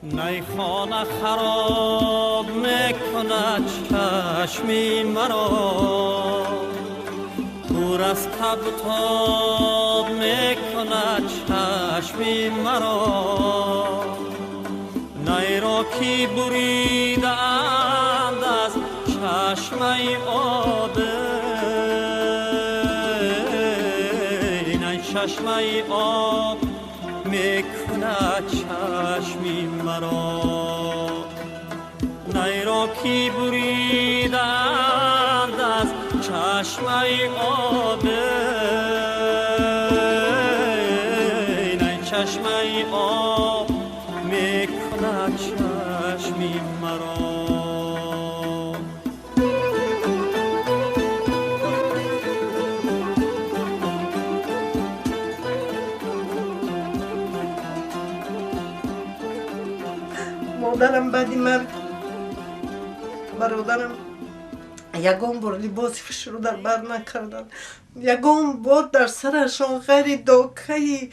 Найхона хароб мекунад чашми маро, дур аз табу тоб мекунад чашми маро. Найро ки буридаанд аз чашмаи об, най чашмаи об мекунад чашми маро. Найро ки буридаанд аз чашмаи об, най чашмаи об мекунад чашми маро. Модарам баъди марг бародарам ягон бор либоси хушро дар бар накарданд, ягон бор дар сарашон ғайри докаи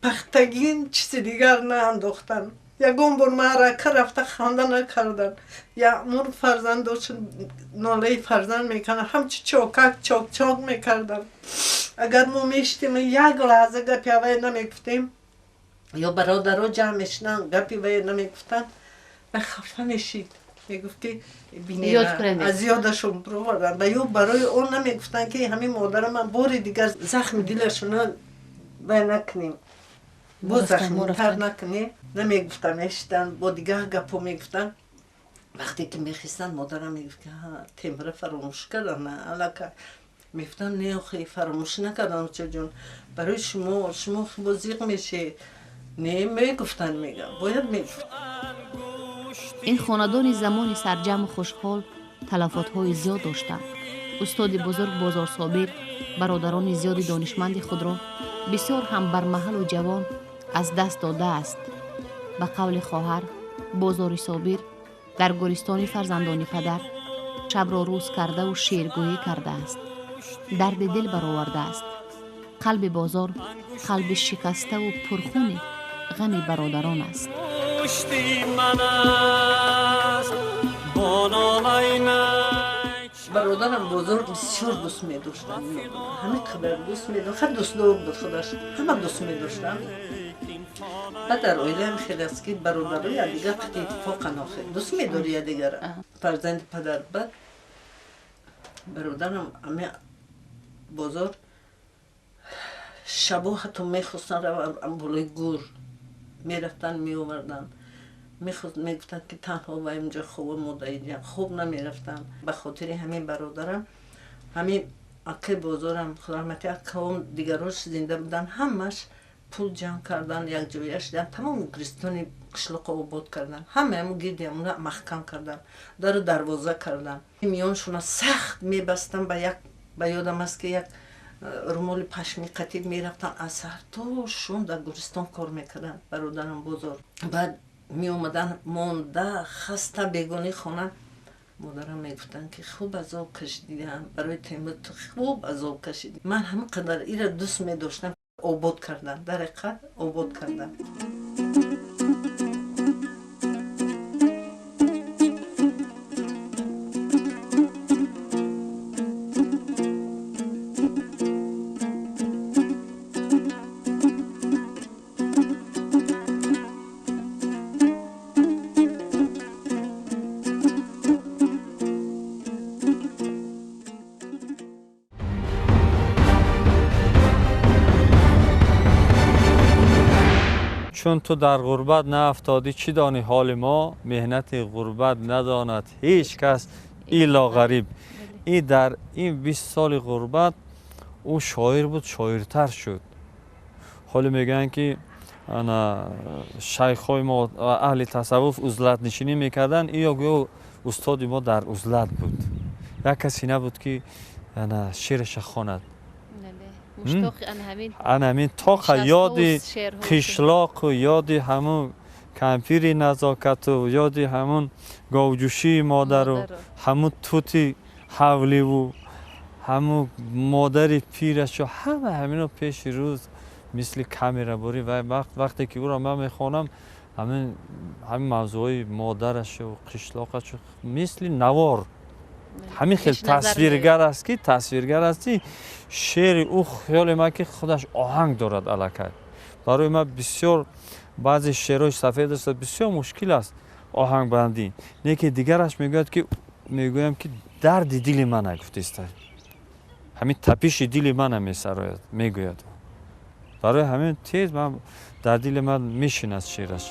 пахтагин чизи дигар наандохтанд, ягон бор маърака рафта ханда накарданд. Яъмур фарзандошон нолаи фарзанд мекарданд, ҳамчу чокак чок-чок мекарданд. Агар мо мешитем як лаҳза гапи аввай намегуфтем, ё бародаро ҷамъ мешинанд гапи вай намегуфтанд, ва хафа мешид. Мегуфт ки аз ёдашон бироварданд. Ва ё барои он намегуфтанд ки ҳамин модараман бори дигар захми дилашона вай накунем. Боз захмтар накунӣ, намегуфтам, мешидан, бо дигар гапҳо мегуфтанд. Вақте ки мехистанд, модарам мегуфт ки темира фаромӯш кардан, аллакай. Мегуфтам, не охи, фаромӯш накардам, очаҷон, барои шумо, шумо бо зиқ мешед. Не, мегуфтанд, мега, бояд мегуфт. Ин хонадони замони сарҷамъу хушҳол талафотҳои зиёд доштанд. Устоди бузург Бозорсобир бародарони зиёди донишманди худро бисёр ҳам бармаҳалу ҷавон аз даст додааст. Ба қавли хоҳар, Бозори Собир дар гӯристони фарзандони падар шабро рӯз кардаву шеъргӯӣ кардааст, дарди дил баровардааст. Қалби Бозор қалби шикаставу пурхуни ғами бародарон аст. Бародарам Бозор бисёр дӯст медоштанд, ҳамин қадар дӯст медошт, хеле дӯстдор буд худаш, ҳама дӯст медоштанд. Баъд дар оилаам хеле аст ки бародаро якдигар қатъи иттифоқан охир дӯст медори якдигара, фарзанди падар. Баъд бародарам ами Бозор шабо ҳатто мехостанд раванд болои гур, мерафтанд, меоварданд. Мегуфтанд ки танҳо ва инҷо хоб модаиҷа хоб намерафтанд. Ба хотири ҳамин бародарам, ҳамин акаи Бозорам, худо раҳмати акаом, дигарош зинда буданд, ҳамаш пул ҷамъ кардан, якҷоя шудан, тамоми гӯристони қишлоқро обод кардан, ҳамаи ҳамун гирди ҳамуна маҳкам кардан, дару дарвоза кардан, миёншона сахт мебастан. Ба як ба ёдам аст ки як румоли пашми қатиб мерафтан, аз саҳар то шом дар гӯристон кор мекарданд бародарам Бозор. Баъд меомадан монда, хаста, бегонаи хона. Модарам мегуфтанд ки хуб азоб кашидиам, барои Темур ту хуб азоб кашидӣ. Ман ҳамин қадар ира дӯст медоштам. Обод кардан, дар ҳақиқат обод кардан. Чун ту дар ғурбат наафтодӣ, чӣ донӣ ҳоли мо? Меҳнати ғурбат надонад ҳеҷ кас илло ғариб. И дар ин 20 соли ғурбат ӯ шоир буд, шоиртар шуд. Ҳоле мегӯянд ки ана шайхҳои мо аҳли тасаввуф узлатнишинӣ мекарданд, иё гӯё устоди мо дар узлат буд. Як касе набуд ки ана шеъраша хонад. Ана ҳамин тоқа ёди қишлоқу ёди ҳамун кампири назокату ёди ҳамун говҷӯшии модару ҳамун тути ҳавливу ҳамун модари пирашу ҳама ҳамино пеши рӯз мисли камера бурӣ. Ва вақте ки ӯро ман мехонам, ҳамин мавзӯъҳои модарашу қишлоқашу мисли навор ҳамин хел тасвиргар аст ки тасвиргар аст ки шеъри ӯ хиёли ман ки худаш оҳанг дорад аллакай. Барои ман бисёр баъзе шеърҳои сафед аст, бисёр мушкил аст оҳангбандӣ. Не ки дигараш мегӯяд ки мегӯям ки дарди дили мана гуфтеста, ҳамин тапиши дили мана месарояд, мегӯяд. Барои ҳамин тез ман дар дили ман мешинад шеъраш.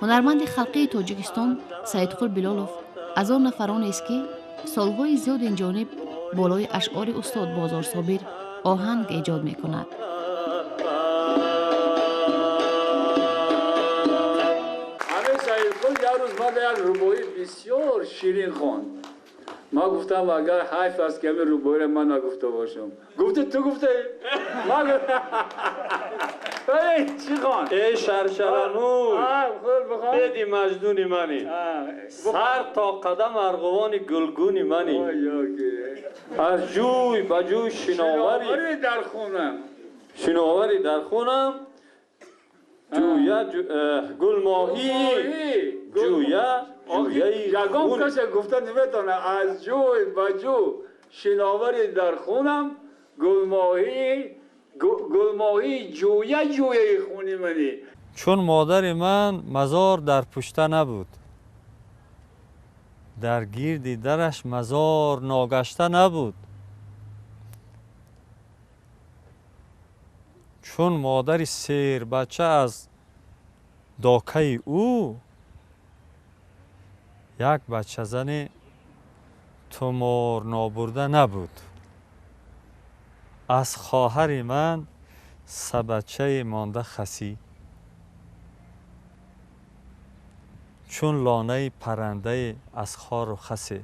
Ҳунарманди халқии Тоҷикистон Саидқул Билолов аз он нафаронест ки солҳои зиёд инҷониб болои ашъори устод Бозорсобир оҳанг эҷод мекунад. Ҳамин Саидқул як рӯз ман як рубоӣ бисёр ширин хонд. Ман гуфтам, агар ҳайф аст ки ҳамин рубоиро ман нагуфта бошам. Гуфти ту гуфтаи? Чӣ хон? Эй шаршаранӯй, беди маҷнуни мани, сар то қадам арғувони гулгуни мани, аз ҷӯй ба ҷӯй шиновари дар хунам, шиновари дар хунам, ҷӯя гулмоҳӣ, ҷӯя ҷӯяи ягон касе гуфта наметавонад. Аз ҷӯй ба ҷӯй шиновари дар хунам, гулмоҳӣ гулмоҳӣ ҷӯя ҷӯяи хуни мани. Чун модари ман мазор дар пушта набуд, дар гирди дараш мазор ногашта набуд. Чун модари сербача аз докаи ӯ, як бачазани тумор нобурда набуд. Аз хоҳари ман сабачае монда хасӣ, чун лонаи паррандае аз хору хасе.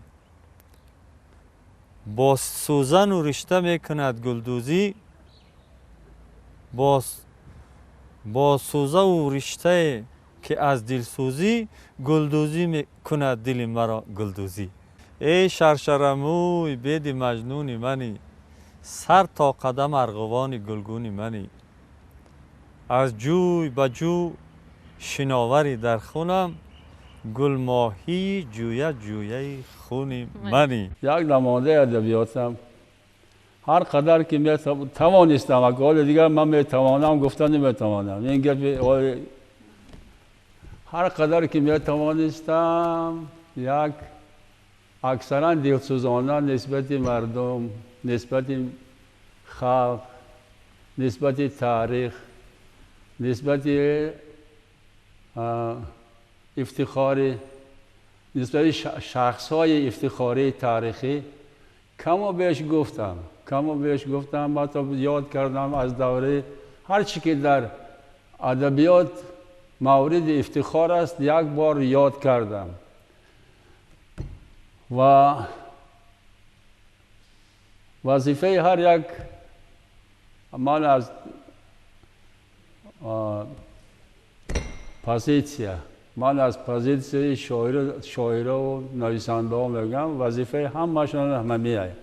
Бо сӯзану ришта мекунад гулдӯзӣ, бо сӯзаву риштае ки аз дилсӯзӣ, гулдӯзӣ мекунад дили маро гулдӯзӣ. Эй шаршарамӯй беди маҷнуни мани, сар то қадам арғувони гулгуни мани. Аз ҷӯй ба ҷӯ шиноварӣ дар хунам, гулмоҳии ҷӯя ҷӯяи хуни мани. Як намояндаи адабиётам, ҳар қадар ки тавонистам, ҳоли дигар ман метавонам гуфта наметавонам. Ин гапи ҳар қадар ки метавонистам, як аксаран дилсӯзона нисбати мардум, нисбати халқ, нисбати таърих, нисбати ифтихорӣ, нисбати шахсҳои ифтихории таърихӣ каму беш гуфтам, каму беш гуфтам, ҳатто ёд кардам аз давраи ҳар чӣ ки дар адабиёт мавриди ифтихор аст, як бор ёд кардам. Ва вазифаи ҳар як ман аз позитсия, ман аз позитсияи шоираву нависандаҳо мегӯям, вазифаи ҳамаашон ҳама меояд.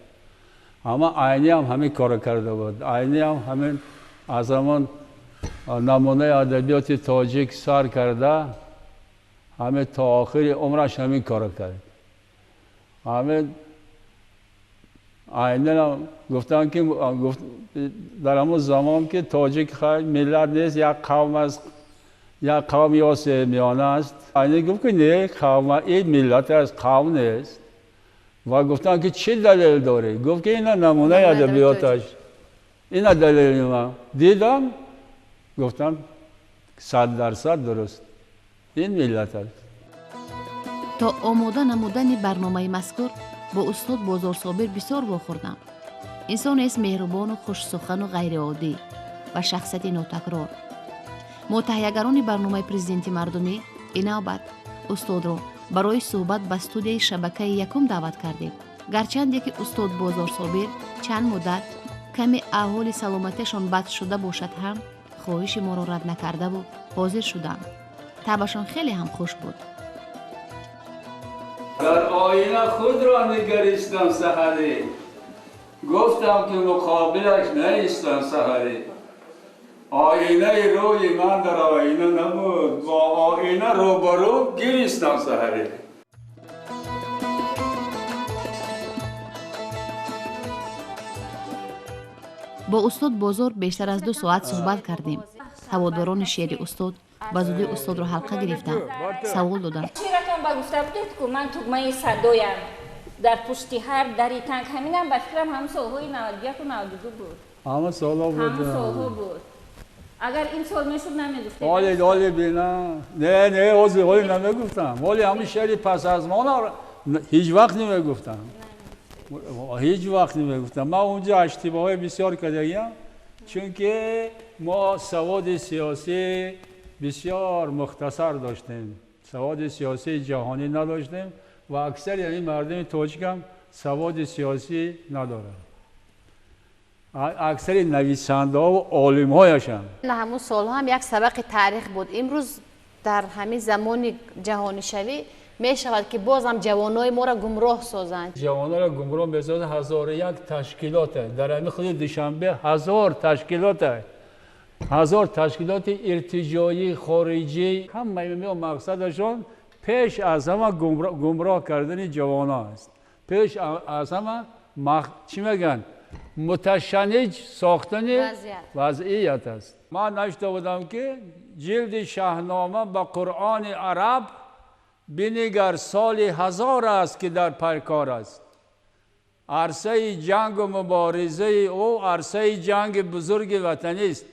Ҳама Айнӣ ҳам ҳамин корро карда буд. Айнӣ ҳам ҳамин аз ҳамон намунаи адабиёти тоҷик сар карда, ҳамин то охири умраш ҳамин корро кард. Ҳамин Айнӣ гуфтанд ки дар ҳамон замон ки тоҷик миллат нест, як қавм аст, як қавм ё семиёна аст. Айнӣ гуфт ки не, қавм ин миллат аст, қавм нест. Ва гуфтанд ки чӣ далел дорӣ? Гуфт ки ина намунаи адабиёташ, ина далели ман. Дидам, гуфтам 100% дуруст, ин миллат аст. То омода намудани барномаи мазкур бо устод Бозорсобир бисёр вохӯрдам. Инсонест меҳрубону хушсухану ғайриоддӣ ва шахсияти нотакрор. Мо таҳиягарони барномаи Президенти мардумӣ ин навбат устодро барои суҳбат ба студияи шабакаи якум даъват кардем. Гарчанде ки устод Бозорсобир чанд муддат каме аҳволи саломатиашон бад шуда бошад ҳам, хоҳиши моро рад накардаву ҳозир шуданд. Табашон хеле ҳам хуш буд. Дар оина худро нигаристам саҳарӣ, гуфтам ки муқобилаш наистам саҳарӣ. Оинаи рӯи ман дар оина набуд, бо оина рӯбарӯ гиристам саҳарӣ. Бо устод Бозор бештар аз 2 соат суҳбат кардем. Ҳаводорони шеъри устод ба зудӣ устодро ҳалқа гирифтанд, савол доданд. Шеъратон ба гуфта будед ку ман тугмаи садоям дар пушти ҳар дари танг, ҳаминам ба фикрам ҳамон солҳои 91 92 буд. Ҳамон солҳо буд. Ҳамон солҳо буд. Агар ин сол мешуд намегуфтед? Ҳоле ҳоле бина. Не, не, ҳозир ҳоле намегуфтам. Ҳоле ҳамин шеъри пас аз мона ҳеҷ вақт намегуфтам. Ҳеҷ вақт намегуфтам. Ман онҷо иштибоҳҳои бисёр кардагиам, чунки мо саводи сиёсӣ бисёр мухтасар доштем, саводи сиёсии ҷаҳонӣ надоштем ва аксари ҳамин мардуми тоҷикам саводи сиёсӣ надоранд. Аксари нависандаҳо ва олимҳояшам. Ҳамун солҳо ҳам як сабақи таърих буд. Имрӯз дар ҳамин замони ҷаҳонишавӣ мешавад ки боз ҳам ҷавонои моро гумроҳ созанд. Ҷавононро гумроҳ месозанд. 1001 ташкилот дар ҳамин худи Душанбе, 1000 ташкилот, 1000 ташкилоти иртиҷоӣ, хориҷӣ, ҳамаи инҳо мақсадашон пеш аз ҳама гумроҳ кардани ҷавонон аст. Пеш аз ҳама чӣ мегӯянд? Муташанниҷ сохтани вазъият аст. Ман навишта будам ки ҷилди Шаҳнома ба Қуръони араб бинигар соли 1000 аст ки дар пайкор аст. Арсаи ҷангу муборизаи ӯ арсаи ҷанги бузурги ватанист.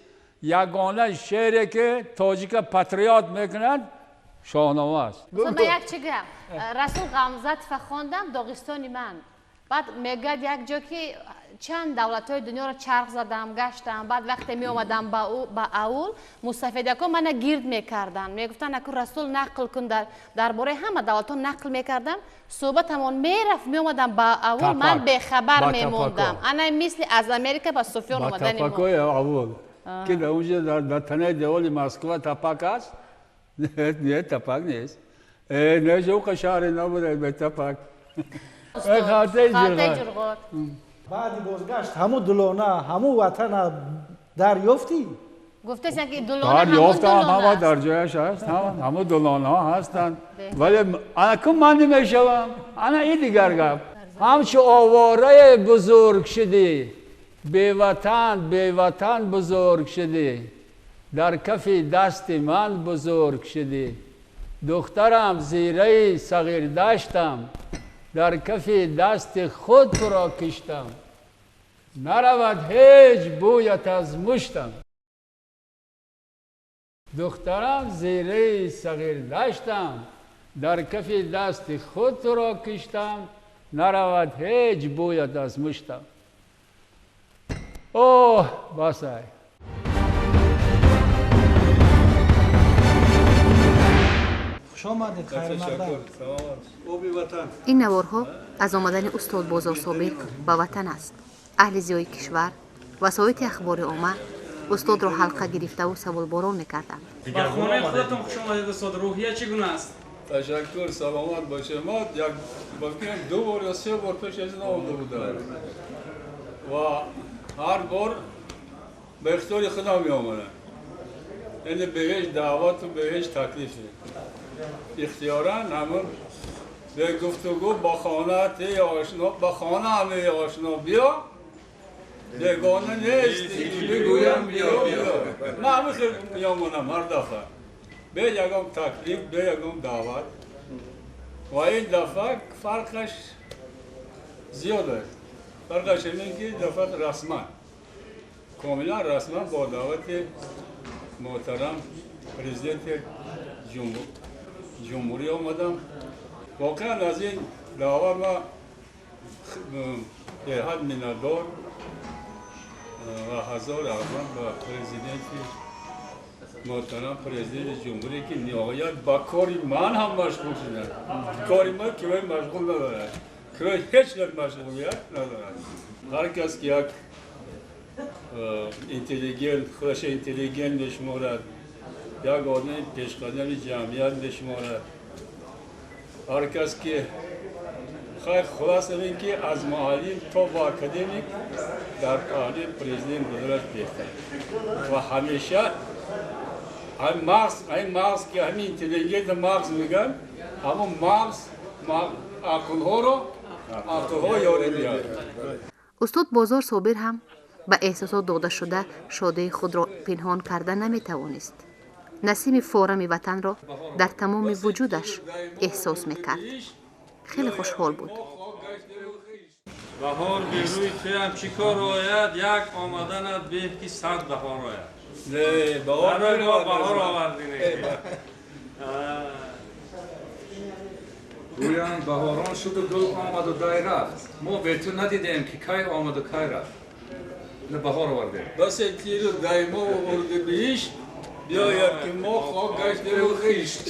Ягона шеъре ки тоҷика патриот мекунад Шоҳнома аст. Ман як чӣ гӯям, Расул Ғамзатова хондам Доғистони ман. Баъд мегӯяд як ҷо ки чанд давлатҳои дунёро чарх задам, гаштам, баъд вақте меомадам ба аул, мустафидако мана гирд мекарданд, мегуфтанд аку Расул нақл кун, дар бораи ҳама давлатҳо нақл мекардам, суҳбатамон мерафт, меомадам ба аул, ман бехабар мемондам. Ана мисли аз Америка ба Суфён омадани мо. Тапакои аул ки дар онҷо дар танаи деволи Москва тапак аст? Не, тапак нест. Не, жуқа шаҳре набуда бе тапак. Хатаи Ҷурғот. Баъди бозгашт ҳамун дулона, ҳамун ватана дарёфтӣ? Гуфтаст ки дулона ҳамун дарёфтам, ҳама дар ҷояш ҳаст, ҳамун дулонаҳо ҳастанд. Вале ана кун ман намешавам, ана ин дигар гап. Ҳамчу овораи бузург шудӣ, беватан, беватан бузург шудӣ, дар кафи дасти ман бузург шудӣ. Духтарам зираи сағир даштам, дар кафи дасти худ туро киштам, наравад ҳеҷ бӯят аз муштам. Духтарам зираи сағир даштам, дар кафи дасти худ туро киштам, наравад ҳеҷ бӯят аз муштам. Оҳ, басай. Ин наворҳо аз омадани устод Бозор Собир ба ватан аст. Аҳли зиёи кишвар, васоити ахбори омма устодро ҳалқа гирифтаву саволборон мекарданд. Ба хонаи худатон хуш омадед, устод. Рӯҳия чӣ гуна аст? Ташаккур, саломат бошед. Ма як ба фикрам 2 бор ё 3 бор пеш аз ин омада будам ва ҳар бор ба ихтиёри худам меомадам, яъне бе ҳеҷ даъвату бе ҳеҷ таклифе. Ихтиёран ҳамун бе гуфтугӯ ба хона те ошно, ба хона ҳаме ошно биё, бегона нести бигӯям биё биё. Ман ҳамин хел меомадам ҳар дафъа, бе ягон таклиф, бе ягон даъват. Ва ин дафъа фарқаш зиёд аст. Фарқаш ин ки дафъа расман, комилан расман бо даъвати муҳтарам президенти ҷумҳурӣ омадам. Воқеан аз ин даъват ман беҳад миннатдор ва ҳазор раҳмат ба президенти муҳтарам президенти ҷумҳурӣ ки ниҳоят ба кори ман ҳам машғул шуданд. Кори ман кирои машғул надорад, кирои ҳеҷ як машғулият надорад. Ҳар кас ки як интеллигент, худаша интеллигент мешуморад, як одами пешқадами ҷамъият мешуморад, ҳар кас ки хайр, хулос ин ки аз муаллим то ба академик дар таълим президент буданаш беҳтар ва ҳамеша ҳамин мағз, ҳамин мағз ки ҳамин интеллигент мағз мегӯянд, ҳамон мағз ақлҳоро ақлҳо ёрӣ медиҳад. Устод Бозор Собир ҳам ба эҳсосот дода шуда шодии худро пинҳон карда наметавонист. Насими форами ватанро дар тамоми вуҷудаш эҳсос мекард. Хеле хушҳол буд. Баҳор берӯи туям чӣ кор ояд, як омаданат беҳ ки 100 баҳор ояд. Не, баҳор баҳор овардӣ. Гӯянд баҳорон шуду гул омаду дай рафт. Мо бе ту надидем ки кай омаду кай рафт. Не баҳор овардем. Басе тиру даймову урдибиҳишт биёяд ки мо хок гаштеву хишт.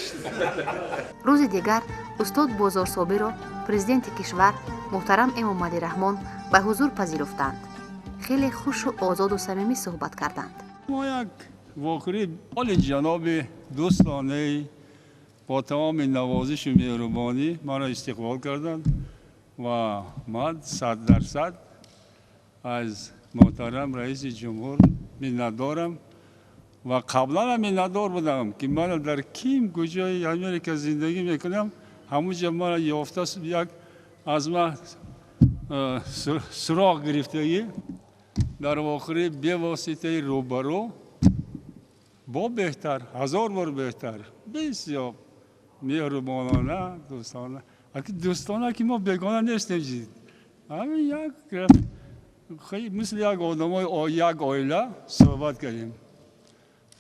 Рӯзи дигар устод Бозор Собирро президенти кишвар муҳтарам Эмомалӣ Раҳмон ба ҳузур пазируфтанд. Хеле хушу озоду самимӣ суҳбат карданд. Мо як вохӯрии оли ҷаноби дӯстонаи бо тамоми навозишу меҳрубонӣ маро истиқбол карданд ва ман 100% аз муҳтарам раиси ҷумҳур миннатдорам ва қаблан ҳам миннатдор будам ки мана дар ким куҷои Америка зиндагӣ мекунам, ҳамунҷо мана ёфта як аз ман суроғ гирифтагӣ дар вохӯрии бевоситаи рӯбарӯ бо беҳтар, 1000 бор беҳтар, бисёр меҳрубонона, дӯстона. Аки дӯстона ки мо бегона нестем, ҳамин як мисли як одамои як оила суҳбат кардем.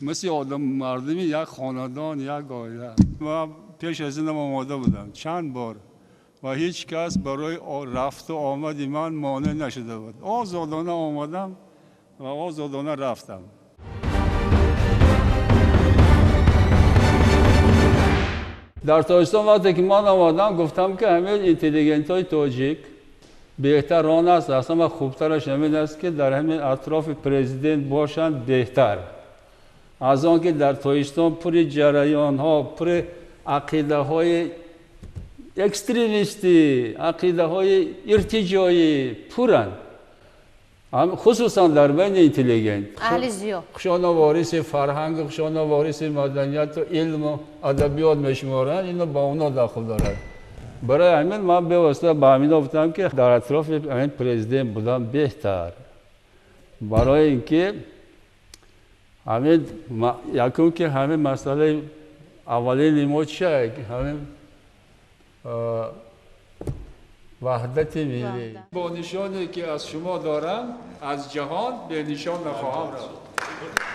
Мисли одам мардуми як хонадон, як оила. Ман пеш аз инам омода будам чанд бор ва ҳеҷ кас барои рафту омади ман монеъ нашуда буд. Озодона омадам ва озодона рафтам. Дар Тоҷикистон вақте ки ман омадам, гуфтам ки ҳамин интеллигентҳои тоҷик беҳтар он аст, аслан хубтараш ҳамин аст ки дар ҳамин атрофи президент бошанд беҳтар. Аз он ки дар Тоҷикистон пури ҷараёнҳо, пури ақидаҳои экстремистӣ, ақидаҳои иртиҷоӣ пуранд. Хусусан дар байни интеллигент. Аҳли зиё. Хушона вориси фарҳанг, хушона вориси маданияту илму адабиёт мешуморанд, ино ба онҳо дахл дорад. Барои ҳамин ман бевосита ба ҳамино гуфтам ки дар атрофи ҳамин президент будан беҳтар. Барои ин ки ҳамин якум ки ҳамин масъалаи аввалини мо чия? Ҳамин ваҳдати миллӣ. Бо нишоне ки аз шумо дорам, аз ҷаҳон бенишон нахоҳам рафт.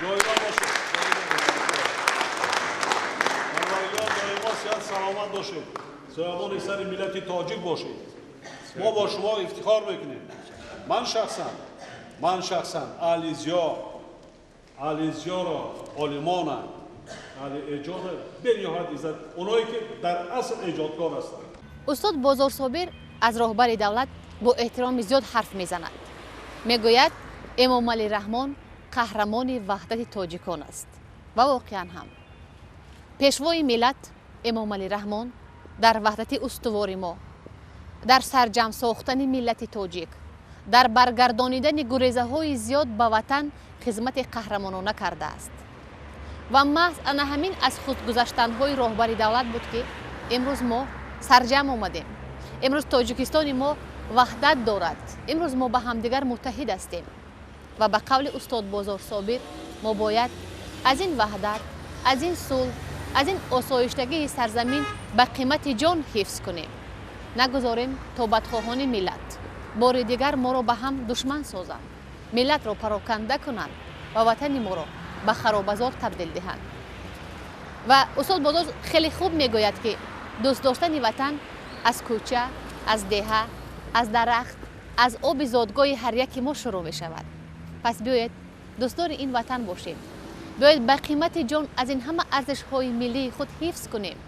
Доимо бошед. Доимо сиҳат саломат бошед. Соябони сари миллати тоҷик бошед. Мо бо шумо ифтихор мекунем. Ман шахсан аҳли зиёро, олимона, аҳли эҷода бениҳоят иззат, оное ки дар асл эҷодкор ҳастанд. Устод Бозорсобир аз роҳбари давлат бо эҳтироми зиёд ҳарф мезанад. Мегӯяд Эмомалӣ Раҳмон қаҳрамони ваҳдати тоҷикон аст. Ва воқеан ҳам пешвои миллат Эмомалӣ Раҳмон дар ваҳдати устувори мо, дар сарҷамъ сохтани миллати тоҷик, дар баргардонидани гурезаҳои зиёд ба ватан хизмати қаҳрамонона кардааст. Ва маҳз ана ҳамин аз худгузаштанҳои роҳбари давлат буд ки имрӯз мо сарҷамъ омадем. Имрӯз Тоҷикистони мо ваҳдат дорад. Имрӯз мо ба ҳамдигар муттаҳид ҳастем. Ва ба қавли устод Бозорсобир мо бояд аз ин ваҳдат, аз ин сулҳ, аз ин осоиштагии сарзамин ба қимати ҷон ҳифз кунем. Нагузорем то бадхоҳони миллат бори дигар моро ба ҳам душман созанд, миллатро пароканда кунанд ва ватани моро ба харобазор табдил диҳанд. Ва устод Бозор хеле хуб мегӯяд ки дӯст доштани ватан аз кӯча, аз деҳа, аз дарахт, аз оби зодгоҳи ҳар яки мо шурӯъ мешавад. Пас биёед дӯстдори ин ватан бошем. Биёед ба қимати ҷон аз ин ҳама арзишҳои миллии худ ҳифз кунем.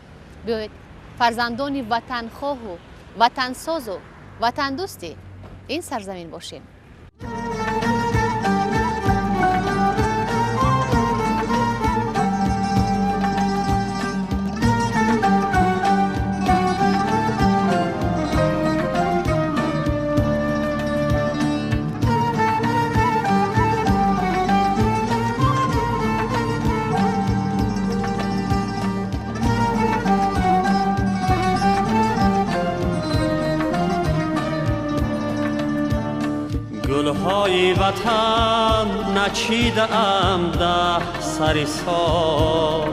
Биёед фарзандони ватанхоҳу ватансозу ватандӯсти ин сарзамин бошем. گلهای وطن نچیدم ده سر سال،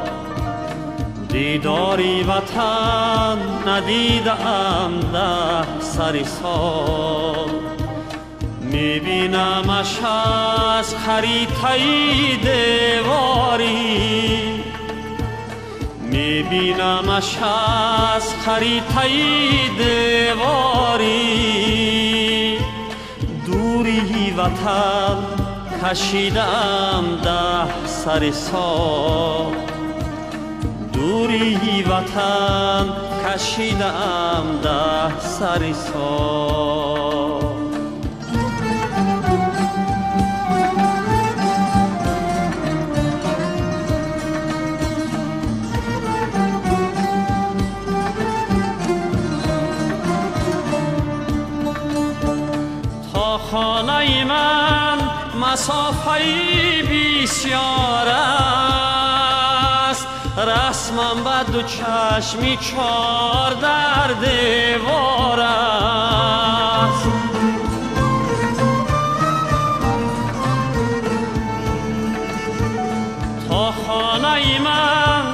دیداری وطن ندیدم ده سر سال. میبینمش از خریطه دیواری، میبینمش از خریطه دیواری. دوری وطن کشیدم ده سر سال، دوری وطن کشیدم ده سر سال. خانه من مسافه بسیار است، رسمم به دو چشمی چار در دیوار است. تا خانه من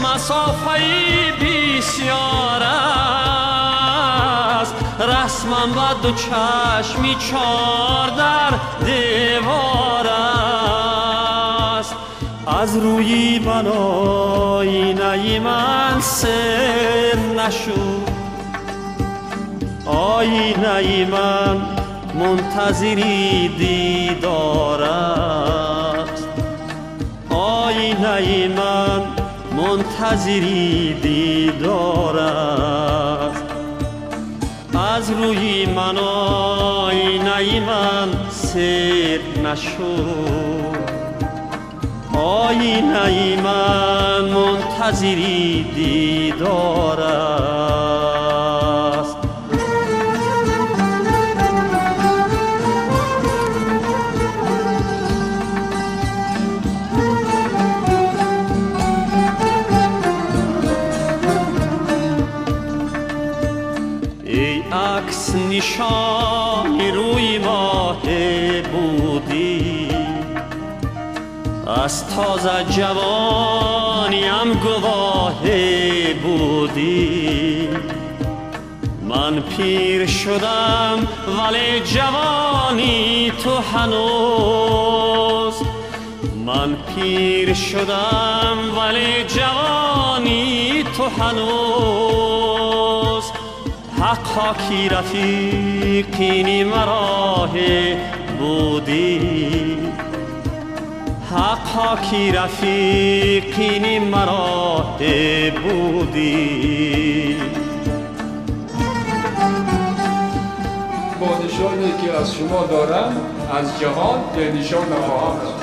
مسافه بسیار است، رسمم به دو چشمی چار در دیوار است. از рӯи ман оинаи ман сер нашуд, оинаи ман мунтазири дидор аст, оинаи ман мунтазири дидор аст. Аз рӯи ман оинаи ман сер нашуд, оинаи ман мунтазири дидор аст. Эй акс нишони рӯи моҳ будӣ, аз тоза ҷавониам гувоҳ будӣ. Ман пир шудам вале ҷавони ту ҳанӯз, ман пир шудам вале ҷавони ту ҳанӯз. Ҳаққо ки рафиқини мароҳ будӣ, ҳаққо ки рафиқини мароҳ будӣ. Бо нишоне ки аз шумо дорам аз ҷаҳон бенишон нахоҳам рафт.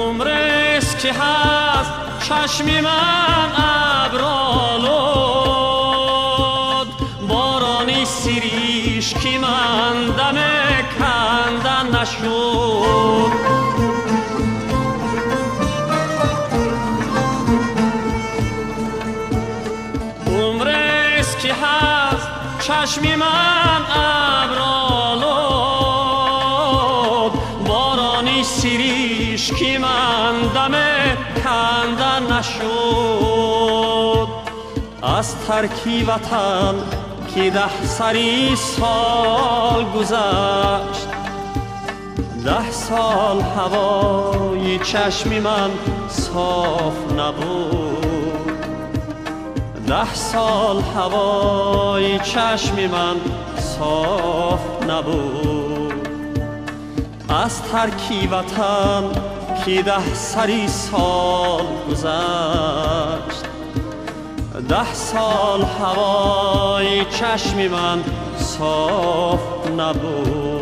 Умрест ки ҳаст чашми ман абролуд, борони сиришки ман даме канда нашуд. Умрест ки ҳаст чашми ман абролуд, борони сиришки ман даме канда нашуд. Аз тарки ватан ки 10 сари сол гузашт, 10 сол ҳавои чашми ман соф набуд, 10 сол ҳавои чашми ман соф набуд. Аз тарки ватан ки 10 сари сол гузашт, 10 сол ҳавои чашми ман соф набуд.